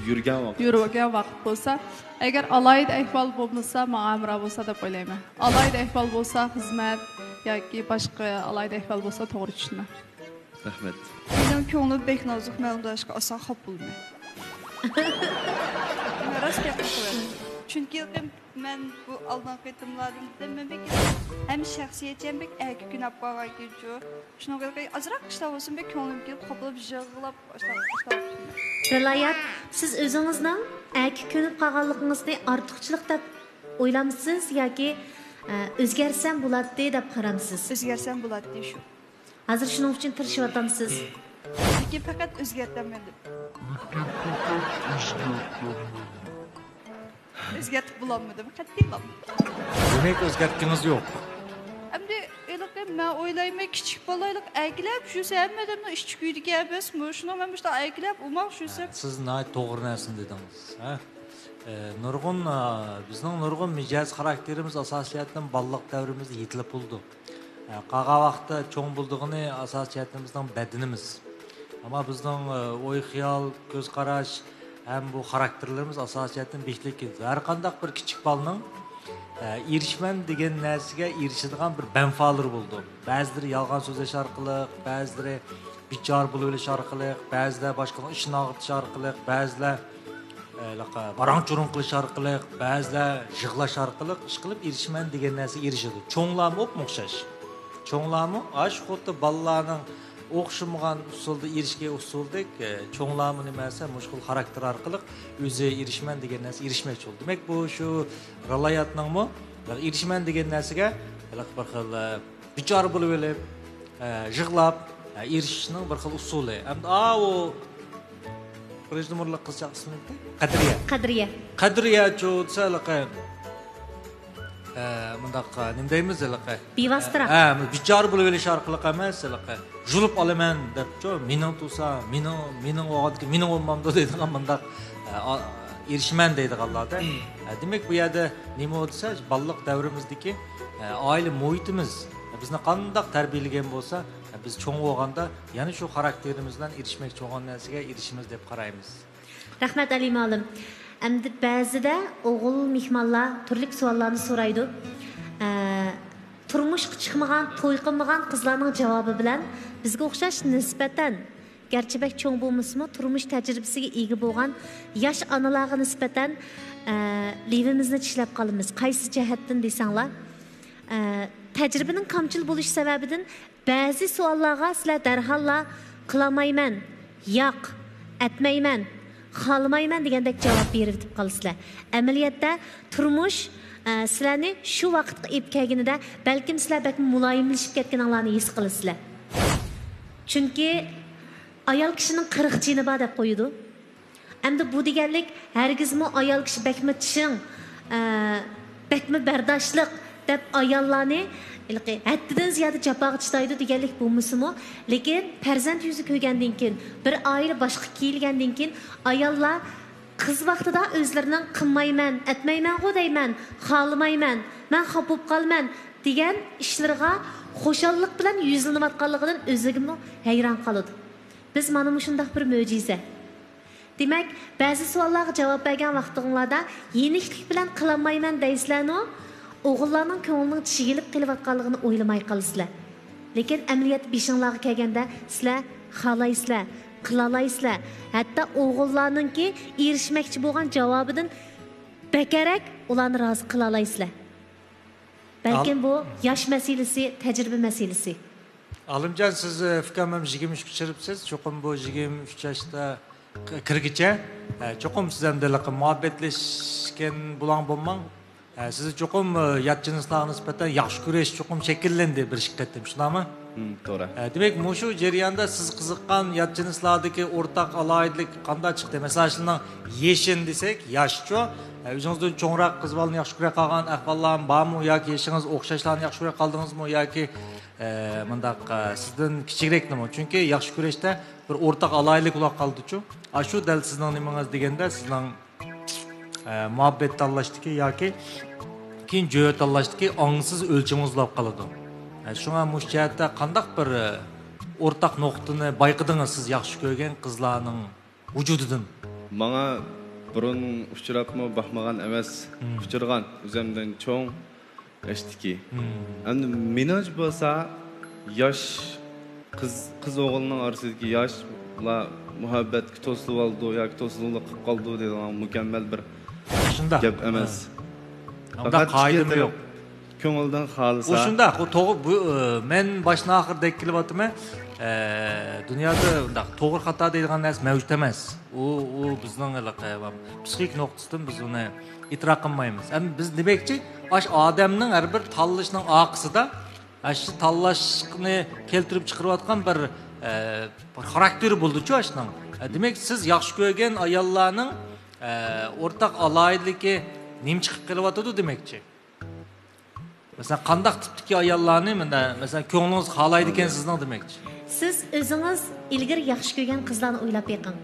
يۈرگەن ۋاقىت. يۈرگەن ۋاقىت بولسا، ئەگەر ئالاھىدە ئەھۋال بولمىسا، ماڭا ھەمراھ بولسا دەپ ئويلايمەن. ئالاھىدە ئەھۋال بولسا، خىزمەت ياكى باشقا ئالاھىدە ئەھۋال بولسا، توغرا چۈشىنىمەن. رەھمەت. مېنىڭ كۆڭلۈم بەك نازۇك، مەن ئۇنداق ئىشقا ئاسان خاپا بولىمەن. مەن راست گەپنى قىلىۋاتىمەن. چۈنكى مەن بۇ ئالدىنقى قېتىملاردىن دېدىم، مەن بەك ھەم شەخسىيەتچى ھەم بەك ئەركە كۆنۈپ قالغان ئىكەنچۇ. شۇنىڭغا ئازراق ئىشلار بولسۇن، بەك كۆڭلۈم كېلىپ خاپىلاپ، يىغلاپ، ئاشۇنداق ئىشلار بولسۇن. رىلايات، سىز ئۆزىڭىزنىڭ ئەركە كۆنۈپ قالغانلىقىڭىزنى ئارتۇقچىلىق دەپ ئويلامسىز ياكى، ئە، ئۆزگەرسەم بولاتتى دەپ قارامسىز؟ ئۆزگەرسەم بولاتتى شۇ. ھازىر شۇنىڭ ئۈچۈن تىرىشىۋاتامسىز؟ لېكىن پەقەت ئۆزگەرتەلمىدىم. ئۆزگەرتىپ بولالمىدىم، قەتئىيلا. دېمەك، ئۆزگەرتكىڭىز يوق. ئەمدى ھېلىقى مەن ئويلايمەن، كىچىك بالا ھېلىقى ئەركىلەپ يۈرسە، ھەممە ئادەمنىڭ ئىچى كۆيىدىكەن ئەمەسمۇ؟ شۇنىڭ مەن مۇشۇنداق ئەركىلەپ، ئوماق يۈرسەم. سىز ناھايىتى توغرا نەرسىنى دېدىڭىز، ھە؟ ئە، نۇرغۇن، ئە، بىزنىڭ نۇرغۇن مىجەز خاراكتېرىمىز ئاساسىي جەھەتتىن بالىلىق دەۋرىمىزدە يېتىلىپ بولىدۇ. ئە، قالغان ۋاقىتتا چوڭ بولىدىغىنى ئاساسىي جەھەتتىن بىزنىڭ بەدىنىمىز. ئەمما بىزنىڭ، ئە، ئوي-خىيال، كۆز قاراش ھەم بۇ خاراكتېرلىرىمىز ئاساسىي جەھەتتىن بېكىتىلىپ كېلىدۇ. ھەر قانداق بىر كىچىك بالىنىڭ، ئە، ئېرىشىمەن دېگەن نەرسىگە ئېرىشىدىغان بىر مەنپالىرى بولىدۇ. بەزىلىرى يالغان سۆزلەش ئارقىلىق، بەزىلىرى بىچارە بولۇۋېلىش ئارقىلىق، بەزىلەر باشقىنىڭ ئىچىنى ئاغرىتىش ئارقىلىق، بەزىلەر، ئە، ھېلىقى ۋاراڭ-چۇرۇڭ قىلىش ئارقىلىق، بەزىلەر يىغلاش ئارقىلىق ئىشقىلىپ ئېرىشىمەن دېگەن نەرسىگە ئېرىشىدۇ. چوڭلارمۇ ئوپمۇ ئوخشاش. چوڭلارمۇ ئاشۇ خۇددى بالىلارنىڭ ئوخشىمىغان ئۇسۇلدا ئېرىشكەن ئۇسۇلدەك، ئە، چوڭلارمۇ نېمە دېسە، مۇشۇ خىل خاراكتېر ئارقىلىق ئۆزى ئېرىشىمەن دېگەن نەرسىگە ئېرىشمەكچى بولىدۇ. دېمەك، بۇ شۇ رىلاياتنىڭمۇ ئېرىشىمەن دېگەن نەرسىگە ھېلىقى بىر خىل، ئە، بىچارە بولۇۋېلىپ، ئە، يىغلاپ، ئە، ئېرىشىشنىڭ بىر خىل ئۇسۇلى. ئەمدى ئاۋۇ غىرىجنىمۇرلۇق قىزچاق ئىسمى نېمىدى؟ قەدرىيە. قەدرىيە. قەدرىيەچۇ دېسە ھېلىقى، ئە، مۇنداق، ئە، نېمە دەيمىز ھېلىقى؟ بىۋاسىتىراق. ئە، بىچارە بولۇۋېلىش ئارقىلىق ئەمەس، ھېلىقى، يۇلۇپ ئالىمەن دەپچۇ، مېنىڭ تۇرسا، مېنىڭ، مېنىڭ بولغاندىكىن مېنىڭ بولمامدۇ دەيدىغان مۇنداق، ئە، ئا-، ئېرىشىمەن دەيدىغانلاردا. ھە، دېمەك، بۇ يەردە نېمە دېسە، بالىلىق دەۋرىمىزدىكى، ھە، ئائىلە مۇھىتىمىز، ھە، بىزنى قانداق تەربىيەلىگەن بولسا، ھە، بىز چوڭ بولغاندا يەنە شۇ خاراكتېرىمىز بىلەن ئېرىشمەكچى بولغان نەرسىگە ئېرىشىمىز دەپ قارايمىز. رەھمەت، ئەلى مۇئەللىم. ئەمدى بەزىدە ئوغۇل مېھمانلار تۈرلۈك سوئاللارنى سورايدۇ. ئە، تۇرمۇشقا چىقمىغان، توي قىلمىغان قىزلارنىڭ جاۋابى بىلەن بىزگە ئوخشاش نىسبەتەن، گەرچە بەك چوڭ بولمىسىمۇ، تۇرمۇش تەجرىبىسىگە ئىگە بولغان ياش ئانىلارغا نىسبەتەن، ئە، لېۋىمىزنى چىشلەپ قالىمىز. قايسى جەھەتتىن دېسەڭلار، ئە، تەجرىبىنىڭ كامچىل بولۇشى سەۋەبىدىن بەزى سوئاللارغا سىلەر دەرھاللا «قىلالمايمەن»، «ياق»، «ئەتمەيمەن»، «خالىمايمەن» دېگەندەك جاۋاب بېرىۋېتىپ قالىسىلەر. ئەمەلىيەتتە تۇرمۇش، ئە، سىلەرنى شۇ ۋاقىتقا ئېلىپ كەلگىنىدە، بەلكىم سىلەر بەكمۇ مۇلايىملىشىپ كەتكىنىڭلارنى ھېس قىلىسىلەر. چۈنكى ئايال كىشىنىڭ قىرىق جېنى بار دەپ قويىدۇ. ئەمدى بۇ دېگەنلىك ھەرگىزمۇ ئايال كىشى بەكمۇ چىڭ، ئە، بەكمۇ بەرداشلىق دەپ ئاياللارنى ھېلىقى ھەددىدىن زىيادە جاپاغا چىدايدۇ دېگەنلىك بولمىسىمۇ، لېكىن پەرزەنت يۈزى كۆرگەندىن كېيىن، بىر ئائىلە باشقا كېيىلگەندىن كېيىن ئاياللار قىز ۋاقتىدا ئۆزلىرىنىڭ «قىلمايمەن، ئەتمەيمەنغۇ دەيمەن، خالىمايمەن، مەن خاپا بولۇپ قالىمەن» دېگەن ئىشلىرىغا خۇشاللىق بىلەن يۈزلىنىۋاتقانلىقىدىن ئۆزىگىمۇ ھەيران قالىدۇ. بىز مانا مۇشۇنداق بىر مۆجىزە. دېمەك، بەزى سوئاللارغا جاۋاب بەرگەن ۋاقتىڭلاردا يېنىكلىك بىلەن «قىلالمايمەن» دەيسىلەرنۇ، ئوغۇللارنىڭ كۆڭلىنىڭ چىگىلىپ قېلىۋاتقانلىقىنى ئويلىماي قالىسىلەر. لېكىن ئەمەلىيەتتە بېشىڭلارغا كەلگەندە سىلەر خالايسىلەر، قىلالايسىلەر. ھەتتا ئوغۇللارنىڭكى ئېرىشمەكچى بولغان جاۋابىدىن بەكرەك ئۇلارنى رازى قىلالايسىلەر. بەلكىم بۇ ياش مەسىلىسى، تەجرىبە مەسىلىسى. ئالىمجان، سىز، ئۇكام ھەم يىگىرمە ئۈچكە چىرىپسىز. چوقۇم بۇ يىگىرمە ئۈچ ياشتا ك-، كىرگىچە، ئە، چوقۇم سىز ھەم ھېلىقى مۇھەببەتلەشكەن بۇلاڭ بولماڭ. ئە، سىز چوقۇم، ئە، يات جىنسلارغا نىسبەتەن ياخشى كۆرۈش چوقۇم شەكىللەندى بىر ئىككى قېتىم، شۇنداقمۇ؟ ھىم، توغرا. ئە، دېمەك، مۇشۇ جەرياندا سىز قىزىققان يات جىنسلاردىكى ئورتاق ئالاھىدىلىك قانداق چىقتى؟ مەسىلەن، شۇنىڭ يېشىنى دېسەك، ياشچۇ. ئە، ئۆزىڭىزدىن چوڭراق قىز بالىنى ياخشى كۆرە قالغان ئەھۋاللارمۇ بارمۇ؟ ياكى يېشىڭىز ئوخشاشلارنى ياخشى كۆرە قالدىڭىزمۇ؟ ياكى، ئە، مۇنداق، ئە، سىزدىن كىچىكرەكنىمۇ؟ چۈنكى ياخشى كۆرۈشتە بىر ئورتاق ئالاھىدىلىك بولۇپ قالىدۇچۇ. ئاشۇ دەل سىزنىڭ نېمىڭىز دېگەندە، سىزنىڭ ئە، مۇھەببەت تاللاشتىكى ياكى كېيىن جۆرە تاللاشتىكى ئاڭسىز ئۆلچىمىڭىز بولۇپ قالىدۇ. ئە، شۇڭا مۇشۇ جەھەتتە قانداق بىر، ئە، ئورتاق نۇقتىنى بايقىدىڭىز سىز ياخشى كۆرگەن قىزلارنىڭ ۋۇجۇدىدىن؟ ماڭا بۇرۇن ئۇچراپمۇ باقمىغان ئەمەس، مم. ئۇچرىغان ئۆزۈمدىن چوڭ ياشتىكى. مم. ئەمدى مېنىڭچە بولسا ياش قىز، قىز ئوغۇلنىڭ ئارىسىدىكى ياشلار مۇھەببەتكە توسۇلۇۋالىدۇ ياكى توسۇلغۇلۇق قىلىپ قالىدۇ دەيدىغان مۇكەممەل بىر شۇنداق. گەپ ئەمەس. ھە. ئۇنداق پەقەت قائىدىمۇ ئىككى يوق. تەرەپ كۆڭۈلدىن خالىسا. ئۇ شۇنداق، ئۇ توغرا، بۇ، ئە، مەن باشتىن ئاخىر دەپ كېلىۋاتىمەن. ئە، دۇنيادا ئۇنداق توغرا خاتا دەيدىغان نەرسە مەۋجۇت ئەمەس. ئۇ، ئۇ بىزنىڭ ھېلىقى پسىخىك نۇقتىسىدىن بىز ئۇنى ئېتىراپ قىلمايمىز. ئەمدى بىز دېمەكچى، ئاش ئادەمنىڭ ھەر بىر تاللىشىنىڭ ئارقىسىدا ئاشۇ تاللاشنى كەلتۈرۈپ چىقىرىۋاتقان بىر، ئە، بىر خاراكتېرى بولىدۇچۇ ئاشۇنىڭ. ئە، دېمەك، سىز ياخشى كۆرگەن ئاياللارنىڭ، ئە، ئورتاق ئالاھىدىلىكى نېمە چىقىپ قېلىۋاتىدۇ دېمەكچى؟ مەسىلەن، قانداق تىپتىكى ئاياللارنى، مەسىلەن، كۆڭلىڭىز خالايدىكەن سىزنىڭ دېمەكچى؟ سىز ئۆزىڭىز ئىلگىرى ياخشى كۆرگەن قىزلارنى ئويلاپ بېقىڭ.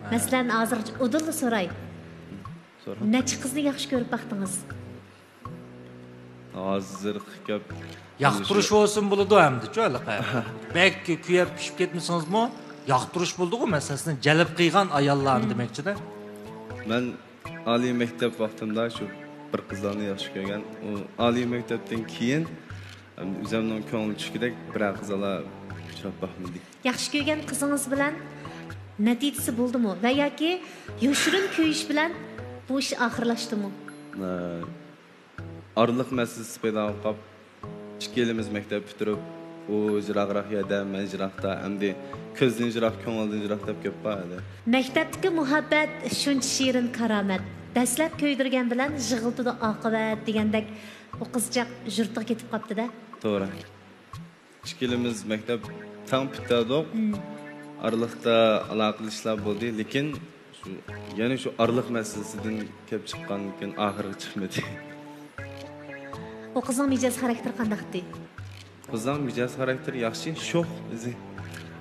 ھە. مەسىلەن، ھازىرغىچە ئۇدۇللا سوراي. سورا. نەچچە قىزنى ياخشى كۆرۈپ باقتىڭىز؟ ھازىرقى گەپ. ياقتۇرۇش بولسۇن بولىدۇ ئەمدىچۇ ھېلىقى. بەك كۆيۈپ پىشىپ كەتمىسىڭىزمۇ، ياقتۇرۇش بولىدىغۇ، مەسىلەن، سىزنى جەلپ قىلغان ئاياللارنى دېمەكچىدە. مەن ئالىي مەكتەپ ۋاقتىمدا شۇ بىر قىزلارنى ياخشى كۆرگەن. ئۇ ئالىي مەكتەپتىن كېيىن ئۆزۈمنىڭ كۆڭلۈم چۈشكۈدەك بىرەر قىزلار ئۇچراپ باقمىدى. ياخشى كۆرگەن قىزىڭىز بىلەن نەتىجىسى بولدىمۇ ۋە ياكى يوشۇرۇن كۆيۈش بىلەن بۇ ئىش ئاخىرلاشتىمۇ؟ ئە، ئارىلىق مەسىلىسى پەيدا بولۇپ قاپ، ئىككىيلىمىز مەكتەپ پۈتتۈرۈپ، ئۇ يىراقراق يەردە، مەن يىراقتا، ئەمدى كۆزدىن يىراق، كۆڭۈلدىن يىراق دەپ گەپ بار ئەدە. مەكتەپتىكى مۇھەببەت شۇنچە شېرىن كارامەت، دەسلەپ كۆيدۈرگەن بىلەن يىغلىتىدۇ ئاقىۋەت دېگەندەك، ئۇ قىزچاق يۇرتىغا كېتىپ قاپتۇ-دە. توغرا. ئىككىلىمىز مەكتەپ تەڭ پۈتتۈردۇق. مم. ئارىلىقتا ئالاقىلىشىشلار بولدى، لېكىن شۇ، يەنە شۇ ئارىلىق مەسىلىسىدىن كەپ چىققاندىكىن ئاخىرغا چىقمىدى. ئۇ قىزنىڭ مىجەز خاراكتېرى قانداقتى؟ قىزنىڭ مىجەز خاراكتېرى ياخشى، شوخ ئۆزى.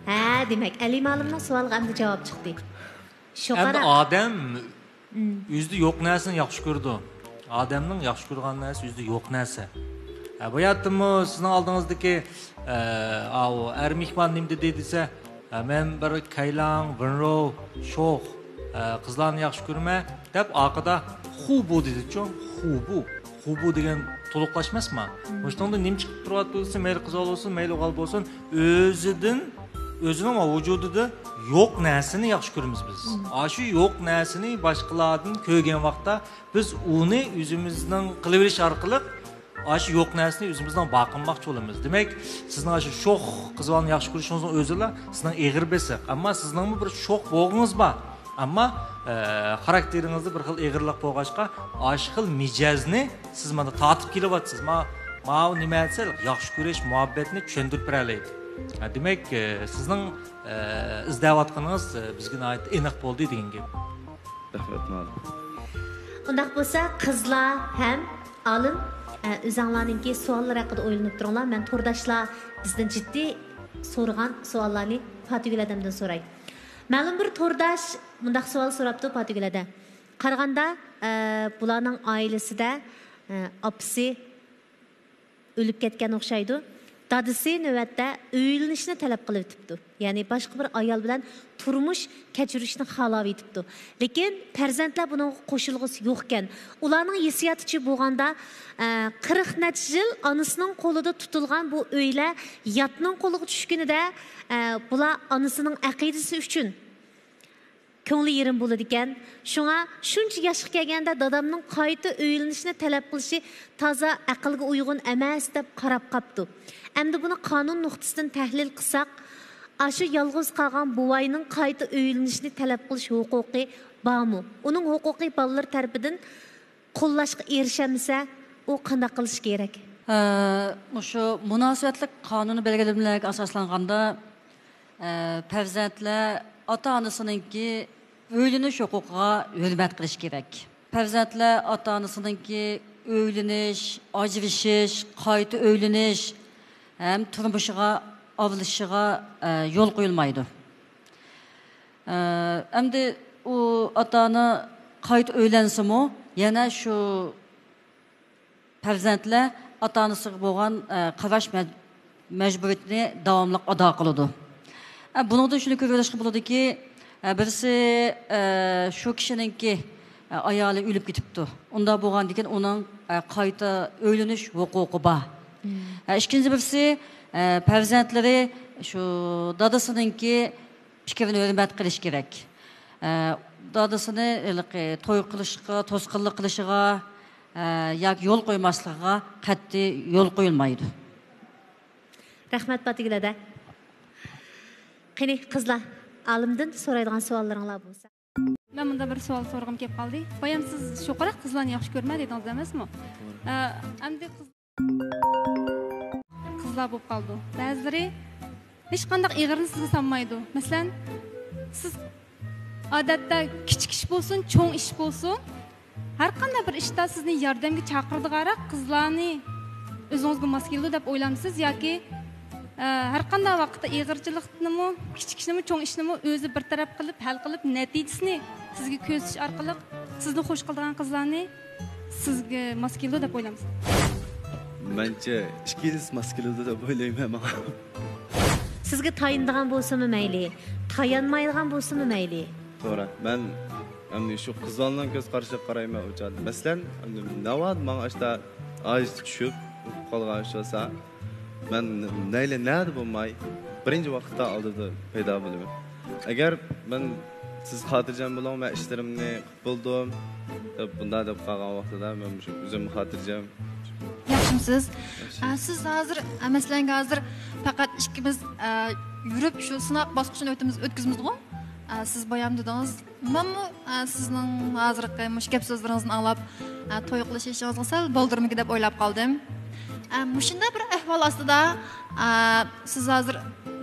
ھە، دېمەك، ئەلى مالىمنىڭ سوئالىغا ئەمدى جاۋاب چىقتى. شۇ ئەمدى قارا. ئادەم ئۆزىدە يوق نەرسىنى ياخشى كۆرىدۇ. ئادەمنىڭ ياخشى كۆرىدىغان نەرسە ئۆزىدە يوق نەرسە. ھە، بۇ يەردىمۇ سىزنىڭ ئالدىڭىزدىكى، ئە، ئاۋۇ ئەر مېھمان نېمە دېدى دېسە، ھە، مەن بىر كەيلاڭ، ۋېنرو، شوخ، ئە، قىزلارنى ياخشى كۆرىمەن دەپ ئارقىدا خۇبۇ دېدىچۇ؟ خۇبۇ. خۇبۇ دېگەن تولۇقلاش ئەمەسمۇ؟ مۇشۇنىڭدا نېمە چىقىپ تۇرۇۋاتىدۇ دېسە، مەيلى قىز بالا بولسۇن، مەيلى ئوغۇل بولسۇن، ئۆزىدىن، ئۆزىنىڭ ۋۇجۇدىدا يوق نەرسىنى ياخشى كۆرىمىز بىز. ئاشۇ يوق نەرسىنى باشقىلاردىن كۆرگەن ۋاقىتتا بىز ئۇنى ئۆزىمىزنىڭ قىلىۋېلىش ئارقىلىق ئاشۇ يوق نەرسىنى ئۆزىمىزنىڭ بار قىلماقچى بولىمىز. دېمەك، سىزنىڭ ئاشۇ شوخ قىز بالىنى ياخشى كۆرۈشىڭىزنىڭ ئۆزىلا سىزنىڭ ئېغىر بېسىق. ئەمما سىزنىڭمۇ بىر شوخ بوغىڭىز بار. ئەمما، ئە، خاراكتېرىڭىزدە بىر خىل ئېغىرلىق بولغاچقا، ئاشۇ خىل مىجەزنى سىز مانا تارتىپ كېلىۋاتىسىز. ما-، ماۋۇ نېمە دېسە، ياخشى كۆرۈش، مۇھەببەتنى چۈشەندۈرۈپ بېرەلەيدۇ. ھە، دېمەك، ئە، سىزنىڭ، ئە، ئىزدەۋاتقىنىڭىز، ئە، بىزگە ناھايىتى ئېنىق بولدى دېگەن گەپ. رەھمەت، ماۋۇ. ئۇنداق بولسا، قىزلار ھەم ئالىم، ئە، ئۆزەڭلارنىڭكى سوئاللىرى ھەققىدە ئويلىنىپ تۇرۇڭلار. مەن تورداشلار بىزدىن جىددىي سورىغان سوئاللارنى پاتىگۈل ھەدەمدىن سوراي. مەلۇم بىر تورداش مۇنداق سوئال سوراپتۇ پاتىگۈل ھەدە. قارىغاندا، ئە، بۇلارنىڭ ئائىلىسىدە، ئە، ئاپىسى ئۆلۈپ كەتكەن ئوخشايدۇ. دادىسى نۆۋەتتە ئۆيلىنىشنى تەلەپ قىلىۋېتىپتۇ. يەنى باشقا بىر ئايال بىلەن تۇرمۇش كەچۈرۈشنى خالاۋېتىپتۇ. لېكىن پەرزەنتلەر بۇنىڭغا قوشۇلغۇسى يوقكەن. ئۇلارنىڭ ھېسسىياتىچە بولغاندا، ئە، قىرىق نەچچە يىل ئانىسىنىڭ قولىدا تۇتۇلغان بۇ ئۆيلەر ياتنىڭ قولىغا چۈشكىنىدە، ئە، بۇلار ئانىسىنىڭ ئەقىدىسى ئۈچۈن كۆڭلى يېرىم بولىدىكەن. شۇڭا شۇنچە ياشقا كەلگەندە دادامنىڭ قايتا ئۆيلىنىشنى تەلەپ قىلىشى تازا ئەقىلگە ئۇيغۇن ئەمەس دەپ قاراپ قاپتۇ. ئەمدى بۇنى قانۇن نۇقتىسىدىن تەھلىل قىلساق، ئاشۇ يالغۇز قالغان بوۋاينىڭ قايتا ئۆيلىنىشنى تەلەپ قىلىش ھوقۇقى بارمۇ؟ ئۇنىڭ ھوقۇقى بالىلىرى تەرىپىدىن قوللاشقا ئېرىشەلمىسە، ئۇ قانداق قىلىشى كېرەك؟ ئە، مۇشۇ مۇناسىۋەتلىك قانۇن بەلگىلىمىلەرگە ئاساسلانغاندا، ئە، پەرزەنتلەر ئاتا-ئانىسىنىڭكى ئۆيلىنىش ھوقۇقىغا ھۆرمەت قىلىشى كېرەك. پەرزەنتلەر ئاتا-ئانىسىنىڭكى ئۆيلىنىش، ئاجرىشىش، قايتا ئۆيلىنىش ھەم تۇرمۇشىغا ئارىلىشىشىغا، ئە، يول قويۇلمايدۇ. ئە، ئەمدى ئۇ ئاتا-ئانا قايتا ئۆيلەنسىمۇ، يەنە شۇ پەرزەنتلەر ئاتا-ئانىسىغا بولغان، ئە، قاراش مەج-، مەجبۇرىيىتىنى داۋاملىق ئادا قىلىدۇ. ئە، بۇنىڭدىن شۇنى كۆرۈۋېلىشقا بولىدۇكى، ئە، بىرسى، ئە، شۇ كىشىنىڭكى، ئە، ئايالى ئۆلۈپ كېتىپتۇ. ئۇنداق بولغاندىكىن ئۇنىڭ، ئە، قايتا ئۆيلىنىش ھوقۇقى بار. ئە، ئىككىنچى بىرسى، ئە، پەرزەنتلىرى شۇ دادىسىنىڭكى پىكرىنى ھۆرمەت قىلىش كېرەك. ئە، دادىسىنى ھېلىقى توي قىلىشقا توسقۇنلۇق قىلىشىغا، ئە، ياكى يول قويماسلىقىغا قەتئىي يول قويۇلمايدۇ. رەھمەت، پاتىگۈل ھەدە. قېنى، قىزلار، ئالىمدىن سورايدىغان سوئاللىرىڭلار بولسا. مەن مۇندا بىر سوئال سورىغۇم كېلىپ قالدى. بايام سىز شۇ قاراق قىزلارنى ياخشى كۆرىمەن دېدىڭىز ئەمەسمۇ؟ ئە، ئەمدى قىز-، قىزلار بولۇپ قالىدۇ. بەزىلىرى ھېچقانداق ئېغىرنى سىزگە سالمايدۇ. مەسىلەن، سىز ئادەتتە كىچىك ئىش بولسۇن، چوڭ ئىش بولسۇن، ھەر قانداق بىر ئىشتا سىزنى ياردەمگە چاقىرىدىغانراق قىزلارنى ئۆزىڭىزگە ماس كېلىدۇ دەپ ئويلامسىز ياكى، ئە، ھەر قانداق ۋاقىتتا ئېغىرچىلىقنىمۇ، كىچىك ئىشنىمۇ، چوڭ ئىشنىمۇ ئۆزى بىر تەرەپ قىلىپ، ھەل قىلىپ، نەتىجىسىنى سىزگە كۆرسىتىش ئارقىلىق سىزنى خوش قىلىدىغان قىزلارنى سىزگە ماس كېلىدۇ دەپ ئويلامسىز؟ مەنچە ئىككىلىسى ماس كېلىدۇ دەپ ئويلايمەن ماڭا. سىزگە تايىنىدىغان بولسىمۇ مەيلى، تايانمايدىغان بولسىمۇ مەيلى. توغرا. مەن ئەمدى شۇ قىز بالىنىڭ كۆز قارىشىغا قارايمەن ئۇ چاغدا. مەسىلەن، ئەمدى ناۋادا ماڭا ئاشتا ئاجىز چۈشۈپ قالغان ئىش بولسا، مەن نەيلى نەدە بولماي، بىرىنچى ۋاقىتتا ئالدىدا پەيدا بولىمەن. ئەگەر مەن، سىز خاتىرجەم بولۇڭ، مەن ئىشلىرىمنى قىلىپ بولدۇم دەپ، بۇنداق دەپ قالغان ۋاقتىدا مەن مۇشۇ ئۆزۈم خاتىرجەم. ياخشىمۇسىز؟ ياخشى. ئە، سىز ھازىر، ئە، مەسىلەن، ھازىر پەقەت ئىككىمىز، ئە، يۈرۈپ شۇ سىناق باسقۇچىنى ئۆتىمىز، ئۆتكۈزىمىزغۇ؟ ئە، سىز بايام دېدىڭىز، مەنمۇ، ئە، سىزنىڭ ھازىرقى مۇشۇ گەپ سۆزلىرىڭىزدىن ئاڭلاپ، ئە، توي قىلىش يېشىڭىزغا سەل بولدۇرمىكىن دەپ ئويلاپ قالدىم. ئە، مۇشۇنداق بىر ئەھۋال ئاستىدا، ئە، سىز ھازىر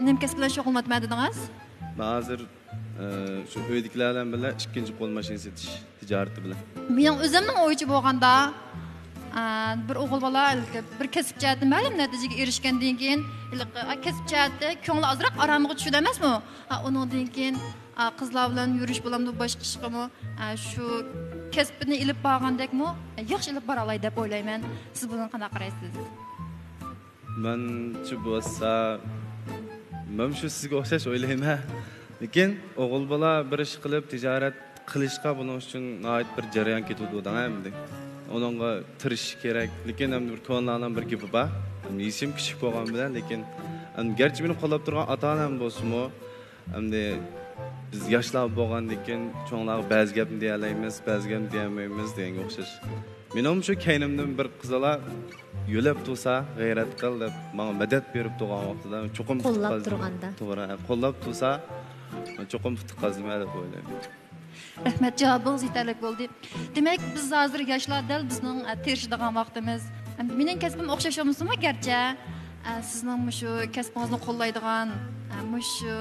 نېمە كەسىپ بىلەن شۇغۇللىنىۋاتىمەن دېدىڭىز؟ مەن ھازىر، ئە، شۇ ئۆيدىكىلەر بىلەن بىللە ئىككىنچى قول ماشىنا سېتىش تىجارىتى بىلەن. مېنىڭ ئۆزۈمنىڭ ئويىچە بولغاندا، ئا، بىر ئوغۇل بالا ھېلىقى بىر كەسىپ جەھەتتە مەلۇم نەتىجىگە ئېرىشكەندىن كېيىن، ھېلىقى، ئا، كەسىپ جەھەتتە كۆڭلى ئازراق ئارامىغا چۈشىدۇ ئەمەسمۇ؟ ئا، ئۇنىڭدىن كېيىن، ئا، قىزلار بىلەن يۈرۈش بولامدۇ، باشقا ئىشقىمۇ، ئا، شۇ كەسپىنى ئېلىپ بارغاندەكمۇ، ياخشى ئېلىپ بارالاي دەپ ئويلايمەن. سىز بۇنىڭغا قانداق قارايسىز؟ مەنچە بولسا، مەن شۇ سىزگە ئوخشاش ئويلايمەن. لېكىن ئوغۇل بالا بىر ئىش قىلىپ، تىجارەت قىلىشقا بۇنىڭ ئۈچۈن ناھايىتى بىر جەريان كېتىدۇ دەڭ ئەمدى. ئۇنىڭغا تىرىشىش كېرەك. لېكىن ئەمدى بىر كونىلارنىڭ بىر گېپى بار. يېشىم كىچىك بولغان بىلەن، لېكىن، ئەمدى گەرچە مېنى قوللاپ تۇرغان ئاتا-ئانام بولسىمۇ، ئەمدى بىز ياشلار بولغاندىن كېيىن چوڭلارغا بەزى گەپنى دېيەلەيمىز، بەزى گەپنى دېيەلمەيمىز دېگەنگە ئوخشاش. مېنىڭمۇ شۇ كەينىمدىن بىر قىزالا يۆلەپ تۇرسا، غەيرەت قىل دەپ ماڭا مەدەت بېرىپ تۇرغان ۋاقتىدا چوقۇم قوللاپ تۇرغاندا. توغرا، قوللاپ تۇرسا، چوقۇم ئۇتۇق قازىنىمەن دەپ ئويلايمەن. رەھمەت، جاۋابىڭىز يېتەرلىك بولدى. دېمەك، بىز ھازىر ياشلار دەل بىزنىڭ، ئە، تىرىشىدىغان ۋاقتىمىز. ئەمدى مېنىڭ كەسپىم ئوخشاش بولمىسىمۇ گەرچە، ئە، سىزنىڭ مۇشۇ كەسپىڭىزنى قوللايدىغان، ئە، مۇشۇ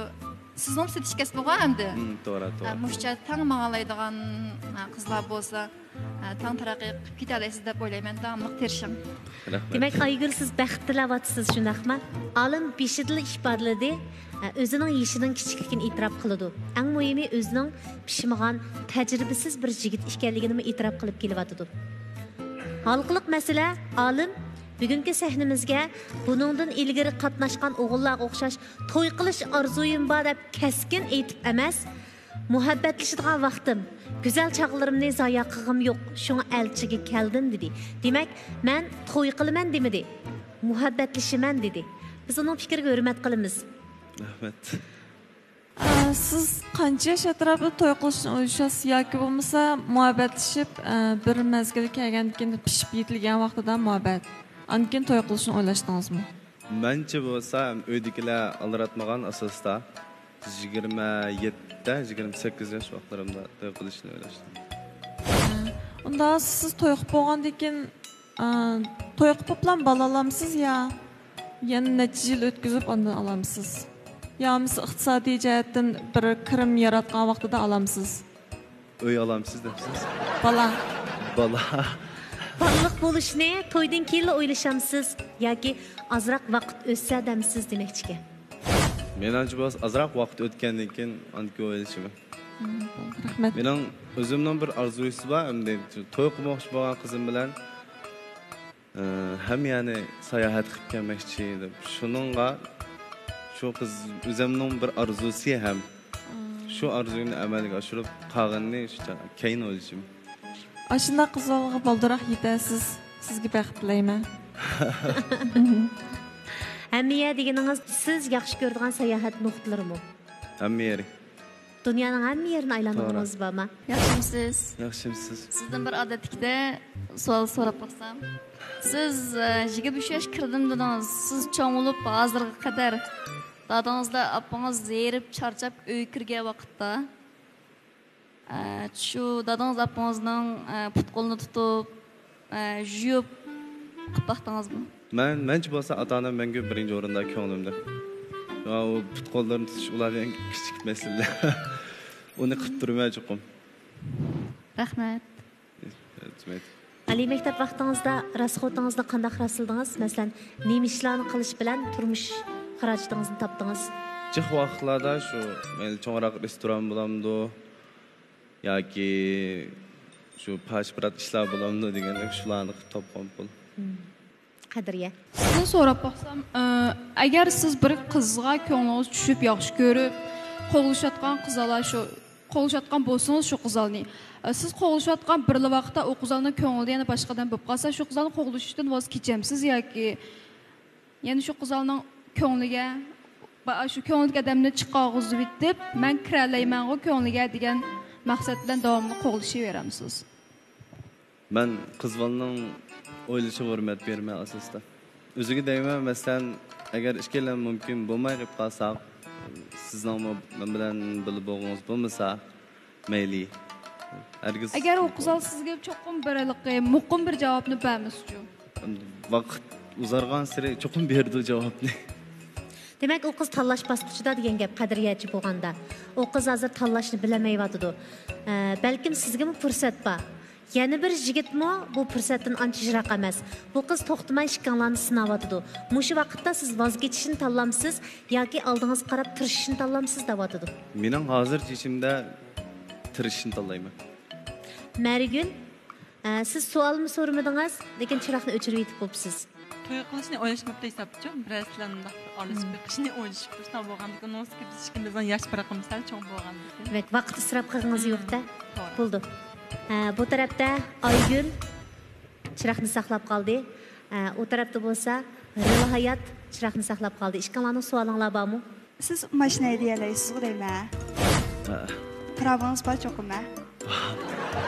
سىزنىڭ سېتىش كەسپىغۇ ئەمدى. مم، توغرا، توغرا. ئە، مۇشۇ جەھەتتە تەڭ ماڭالايدىغان، ئە، قىزلار بولسا، ئە، تەڭ تەرەققىي قىلىپ كېتەلەيسىز دەپ ئويلايمەن. داۋاملىق تىرىشىڭ. رەھمەت. دېمەك، ئايگۈل، سىز بەخت تىلەۋاتىسىز، شۇنداقمۇ؟ ئالىم بېشىدىلا ئىپادىلىدى، ئە، ئۆزىنىڭ يېشىنىڭ كىچىكلىكىنى ئېتىراپ قىلىدۇ. ئەڭ مۇھىمى، ئۆزىنىڭ پىشمىغان، تەجرىبىسىز بىر يىگىت ئىكەنلىكىنىمۇ ئېتىراپ قىلىپ كېلىۋاتىدۇ. ھالقىلىق مەسىلە، ئالىم بۈگۈنكى سەھنىمىزگە بۇنىڭدىن ئىلگىرى قاتناشقان ئوغۇللارغا ئوخشاش توي قىلىش ئارزۇيۇم بار دەپ كەسكىن ئېيتىپ ئەمەس، مۇھەببەتلىشىدىغان ۋاقتىم، گۈزەل چاغلىرىمنى زايە قىلغۇم يوق، شۇڭا ئەلچىگە كەلدىم، دېدى. دېمەك، مەن توي قىلىمەن دېمىدى، مۇھەببەتلىشىمەن دېدى. بىز ئۇنىڭ پىكرىگە ھۆرمەت قىلىمىز. رەھمەت. ئە، سىز قانچە ياش ئەتراپىدا توي قىلىشنى ئويلىشاسىز ياكى بولمىسا مۇھەببەتلىشىپ، ئە، بىر مەزگىل كەلگەندىن كېيىن پىشىپ يېتىلگەن ۋاقتىدا مۇھەببەت، ئاندىن كېيىن توي قىلىشنى ئويلاشتىڭىزمۇ؟ مەنچە بولسا، ئۆيدىكىلەر ئالدىراتمىغان ئاساستا، يىگىرمە يەتتە، يىگىرمە سەككىز ياش ۋاقىتلىرىمدا توي قىلىشنى ئويلاشتىم. ئۇندا سىز توي قىلىپ بولغاندىن كېيىن، ئا، توي قىلىپلا بالا ئالامسىز يا يەنە نەچچە يىل ئۆتكۈزۈپ ئاندىن ئالامسىز؟ يا بولمىسا ئىقتىسادىي جەھەتتىن بىر كىرىم ياراتقان ۋاقتىدا ئالامسىز؟ ئۆي ئالامسىز دەپسىز؟ بالا. بالا. بالىلىق بولۇشنى تويدىن كېيىنلا ئويلىشامسىز ياكى ئازراق ۋاقىت ئۆتسە دەمسىز دېمەكچىكەن. مېنىڭچە بولسا ئازراق ۋاقىت ئۆتكەندىن كېيىن ئاندىكى ئويلىشىمەن. مم، رەھمەت. مېنىڭ ئۆزۈمنىڭ بىر ئارزۇيسى بار، ئەمدى توي قىلماقچى بولغان قىزىم بىلەن ئە، ھەم يەنى ساياھەت قىلىپ كەلمەكچى دەپ. شۇنىڭغا شۇ قىز ئۆزۈمنىڭ بىر ئارزۇسى ھەم. شۇ ئارزۇينى ئەمەلگە ئاشۇرۇپ، قالغىنىنى شۇ چاغ-، كېيىن ئويلىشىم. ئاشۇنداق قىزلارغا بالدۇراق يېتەرسىز. سىزگە بەخت تىلەيمەن. ھەممە يەر دېگىنىڭىز سىز ياخشى كۆرىدىغان ساياھەت نۇقتىلىرىمۇ؟ ھەممە يېرى. دۇنيانىڭ ھەممە يېرىنى ئايلاندىڭىز بارما؟ ياخشىمسىز؟ ياخشىمسىز؟ سىزدىن بىر ئادەتتىكىدە سوئال سوراپ باقسام. سىز، ئە، يىگىرمە ئۈچ ياش كىردىم دېدىڭىز. سىز چوڭ بولۇپ ھازىرغا قەدەر دادىڭىز بىلەن ئاپىڭىز ھېرىپ چارچاپ ئۆيگە كىرگەن ۋاقىتتا، ئە، شۇ دادىڭىز ئاپىڭىزنىڭ، ئە، پۇت-قولىنى تۇتۇپ، ئە، يۇيۇپ قىلىپ باقتىڭىزمۇ؟ مەن، مەنچە بولسا ئاتا-ئانام مەڭگۈ بىرىنچى ئورۇندا كۆڭلۈمدە. شۇڭا ئۇ پۇت-قوللىرىنى تۇتۇش ئۇلار دېگەن كىچىك مەسىلىلەر. ئۇنى قىلىپ تۇرىمەن چوقۇم. رەھمەت. رەھمەت. ئالىي مەكتەپ ۋاقتىڭىزدا راسخوتىڭىزنى قانداق راسلىدىڭىز؟ مەسىلەن، نېمە ئىشلارنى قىلىش بىلەن تۇرمۇش خىراجىتىڭىزنى تاپتىڭىز؟ جىق ۋاقىتلاردا شۇ، مەيلى چوڭراق رېستوران بولامدۇ، ياكى شۇ پاش-پىرات ئىشلار بولامدۇ دېگەندەك شۇلارنى قىلىپ تاپقان پۇل. مم. قەدرىيە. سىزدىن سوراپ باقسام، ئە، ئەگەر سىز بىر قىزغا كۆڭلىڭىز چۈشۈپ، ياخشى كۆرۈپ، قوغلىشىۋاتقان قىزالار شۇ، قوغلىشىۋاتقان بولسىڭىز شۇ قىزالنى، ئە، سىز قوغلىشىۋاتقان بىرلا ۋاقىتتا ئۇ قىزالنىڭ كۆڭلىدە يەنە باشقا ئادەم بولۇپ قالسا، شۇ قىزالنى قوغلىشىشتىن ۋاز كېچەمسىز ياكى يەنە شۇ قىزالنىڭ كۆڭلىگە، با-، شۇ كۆڭلىدىكى ئادەمنى چىقارغۇزۇۋېتىپ، مەن كىرەلەيمەنغۇ كۆڭلىگە دېگەن مەقسەت بىلەن داۋاملىق قوغلىشىۋېرەمسىز؟ مەن قىز بالىنىڭ ئويلىشىغا ھۆرمەت بېرىمەن ئاساستا. ئۆزىگە دەيمەن، مەسىلەن، ئەگەر ئىككىيلەن مۇمكىن بولماي قېلىپ قالساق، سىزنىڭمۇ مەن بىلەن بىللە بولغۇڭىز بولمىسا، مەيلى. ھەرگىز. ئەگەر ئۇ قىزال سىزگە چوقۇم بىر ھېلىقى مۇقىم بىر جاۋابنى بەرمىسىچۇ؟ ۋاقىت ئۇزارغانسېرى چوقۇم بېرىدۇ جاۋابنى. دېمەك، ئۇ قىز تاللاش باسقۇچىدا دېگەن گەپ، قەدرىيەچى بولغاندا. ئۇ قىز ھازىر تاللاشنى بىلەلمەيۋاتىدۇ. ئە، بەلكىم سىزگىمۇ پۇرسەت بار. يەنە بىر يىگىتمۇ بۇ پۇرسەتتىن ئانچە يىراق ئەمەس. بۇ قىز توختىماي ئىككىڭلارنى سىناۋاتىدۇ. مۇشۇ ۋاقىتتا سىز ۋاز كېچىشنى تاللامسىز ياكى ئالدىڭىزغا قاراپ تىرىشىشنى تاللامسىز دەۋاتىدۇ. مېنىڭ ھازىرچە ئىچىمدە تىرىشىشنى تاللايمەن. مەرگۈل، ئە، سىز سوئالمۇ سورىمىدىڭىز، لېكىن چىراغنى ئۆچۈرۈۋېتىپ بوپسىز. توي قىلىشنى ئويلاشماپتۇ ھېسابچۇ. بىرەرسىلەر مۇنداق ئارىلىشىپ مم. بېقىشنى ئويلىشىپتۇ. شۇنداق بولغاندىكىن، نوسكى بىز ئىككىمىزنىڭ ياش پەرقىمىز سەل چوڭ بولغاندىكىن. دېمەك، ۋاقىت ئىسراپ قىلغىنىڭىز مم. يوق-دە. توغرا. بولدى. ھە، بۇ تەرەپتە ئايگۈل چىراغنى ساقلاپ قالدى. ھە، ئۇ تەرەپتە بولسا رىلھايات چىراغنى ساقلاپ قالدى. ئىككىڭلارنىڭ سوئالىڭلار بارمۇ؟ سىز ماشىنا ھەيدىيەلەيسىزغۇ دەيمەن. ھە. پىراۋىڭىز بار چوقۇم، ھە؟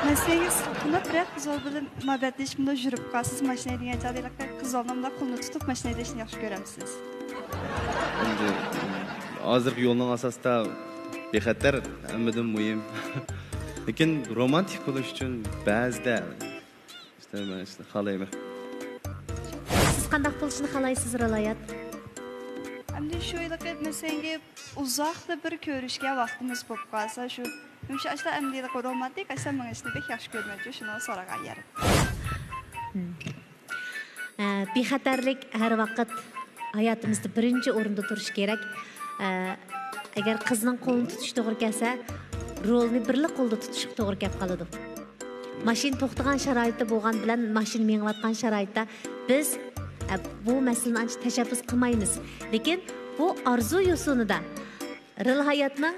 مەسىلىڭىز بۇنى بىرەر قىز بىلەن مۇھەببەتلىشىپ مۇنداق يۈرۈپ قالسىز، ماشىنا ھەيدىگەن چاغدا ھېلىقى قىز بالىنىڭ مۇنداق قولىنى تۇتۇپ ماشىنا ھەيدەشنى ياخشى كۆرەمسىز؟ ئەمدى ھازىرقى يولنىڭ ئاساسىدا بىخەتەر ھەممىدىن مۇھىم. لېكىن رومانتىك بولۇش ئۈچۈن بەزىدە ئىشتە مەن شۇنى خالايمەن. سىز قانداق بولۇشنى خالايسىز، رىلھايات؟ ئەمدى شۇ ھېلىقى مەسىلەنگە ئۇزاقلا بىر كۆرۈشكەن ۋاقتىمىز بولۇپ قالسا، شۇ، شۇ ئاشتا ئەمدى ھېلىقى رومانتىك ئاشتا مېڭىشنى بەك ياخشى كۆرمەيدۇ، شۇنى سورىغان يەر. ھە، بىخەتەرلىك ھەر ۋاقىت ھاياتىمىزدا بىرىنچى ئورۇندا تۇرۇشى كېرەك. ئە، ئەگەر قىزنىڭ قولىنى تۇتۇش توغرا كەلسە، رولنى بىرلا قولدا تۇتۇشقا توغرا كەپ قالىدۇ. ماشىنا توختىغان شارائىتتا بولغان بىلەن ماشىنا مېڭىۋاتقان شارائىتتا بىز، ئە، بۇ مەسىلىنى ئانچە تەشەببۇس قىلمايمىز. لېكىن بۇ ئارزۇ يوسۇنىدا رىلھاياتنىڭ،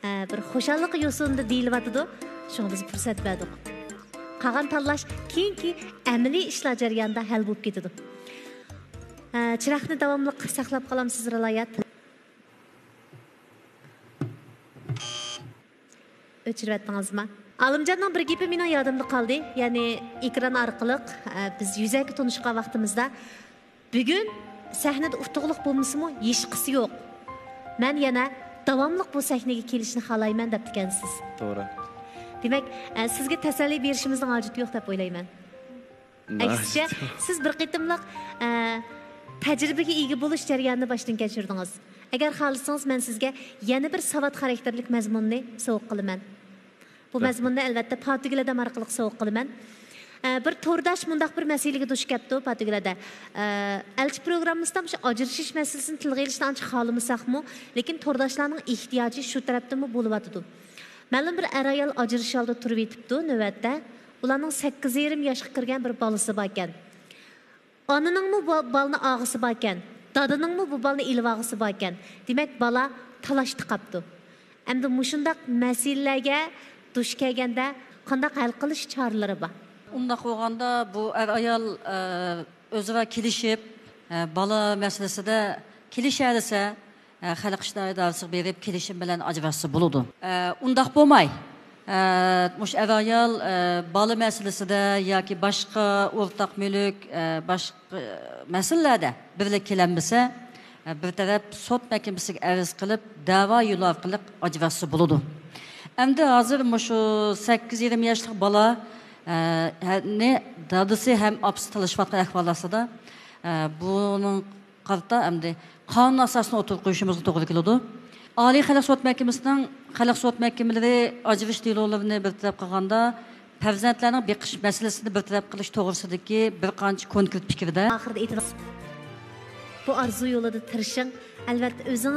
ئە، بىر خۇشاللىق يوسۇنىدا دېيىلىۋاتىدۇ. شۇڭا بىز پۇرسەت بەردۇق. قالغان تاللاش كېيىنكى ئەمەلىي ئىشلار جەريانىدا ھەل بولۇپ كېتىدۇ. ئە، چىراغنى داۋاملىق ساقلاپ قالامسىز، رىلھايات؟ ئۆچۈرۈۋەتتىڭىزما؟ ئالىمجاننىڭ بىر گېپى مېنىڭ يادىمدا قالدى. يەنى ئېكران ئارقىلىق، ئە، بىز يۈزەكى تونۇشقان ۋاقتىمىزدا، بۈگۈن سەھنىدە ئۇتۇقلۇق بولمىسىمۇ ھېچقىسى يوق. مەن يەنە داۋاملىق بۇ سەھنىگە كېلىشنى خالايمەن دەپتىكەنسىز. توغرا. دېمەك، ئە، سىزگە تەسەللى بېرىشىمىزنىڭ ھاجىتى يوق دەپ ئويلايمەن. ئەكسىچە، سىز بىر قېتىملىق، ئە، تەجرىبىگە ئىگە بولۇش جەريانىنى باشتىن كەچۈردىڭىز. ئەگەر خالىسىڭىز، مەن سىزگە يەنە بىر ساۋات خاراكتېرلىك مەزمۇننى سوۋغا قىلىمەن. بۇ رەھمەت. مەزمۇننى، ئەلۋەتتە، پاتىگۈل ئادەم ئارقىلىق سوۋغا قىلىمەن. ئە، بىر تورداش مۇنداق بىر مەسىلىگە دۇچ كەپتۇ، پاتىگۈل ئادە. ئە، ئەلچى پروگراممىسىدا مۇشۇ ئاجرىشىش مەسىلىسىنى تىلغا ئېلىشنى ئانچە خالىمىساقمۇ، لېكىن تورداشلارنىڭ ئېھتىياجى شۇ تەرەپتىنمۇ بولۇۋاتىدۇ. مەلۇم بىر ئەر-ئايال ئاجرىشىش ئالدىدا تۇرۇۋېتىپتۇ نۆۋەتتە. ئۇلارنىڭ سەككىز يېرىم ياشقا كىرگەن بىر بالىسى باركەن. ئانىنىڭمۇ با-، بالىنى ئاغىسى باركەن، دادىنىڭمۇ بۇ بالىنى ئېلىۋالغۇسى باركەن. دېمەك، بالا تالاشتا قاپتۇ. ئەمدى مۇشۇنداق مەسىلىلەرگە دۇچ كەلگەندە قانداق ھەل قىلىش چارىلىرى بار؟ ئۇنداق بولغاندا بۇ ئەر-ئايال، ئە، ئۆزئارا كېلىشىپ، ئە، بالا مەسىلىسىدە كېلىشەلىسە، ئە، خەلق ئىشلار ئىدارىسىغا بېرىپ كېلىشىم بىلەن ئاجراشسا بولىدۇ. ئە، ئۇنداق بولماي، ئە، مۇشۇ ئەر-ئايال، ئە، بالا مەسىلىسىدە ياكى باشقا ئورتاق مۈلۈك، ئە، باشقا مەسىلىلەردە بىرلىككە كېلەلمىسە، ئە، بىر تەرەپ سوت مەھكىمىسىگە ئەرز قىلىپ، دەۋا يولى ئارقىلىق ئاجراشسا بولىدۇ. ئەمدى ھازىر مۇشۇ سەككىز يېرىم ياشلىق بالا، ئە، نى دادىسى ھەم ئاپىسى تالىشىۋاتقان ئەھۋال ئاستىدا، ئە، بۇنىڭ قارىتا ئەمدى قانۇن ئاساسىنى ئوتتۇرىغا قويۇشىمىزغا توغرا كېلىدۇ. ئالىي خەلق سوت مەھكىمىسىنىڭ، خەلق سوت مەھكىمىلىرى ئاجرىشىش دېلولىرىنى بىر تەرەپ قىلغاندا، پەرزەنتلەرنىڭ بېقىش مەسىلىسىنى بىر تەرەپ قىلىش توغرىسىدىكى بىر قانچە كونكرېت پىكىردە. ئاخىرىدا ئېيتىدىغان، بۇ ئارزۇ يولىدا تىرىشىڭ، ئەلۋەتتە، ئۆزىڭىز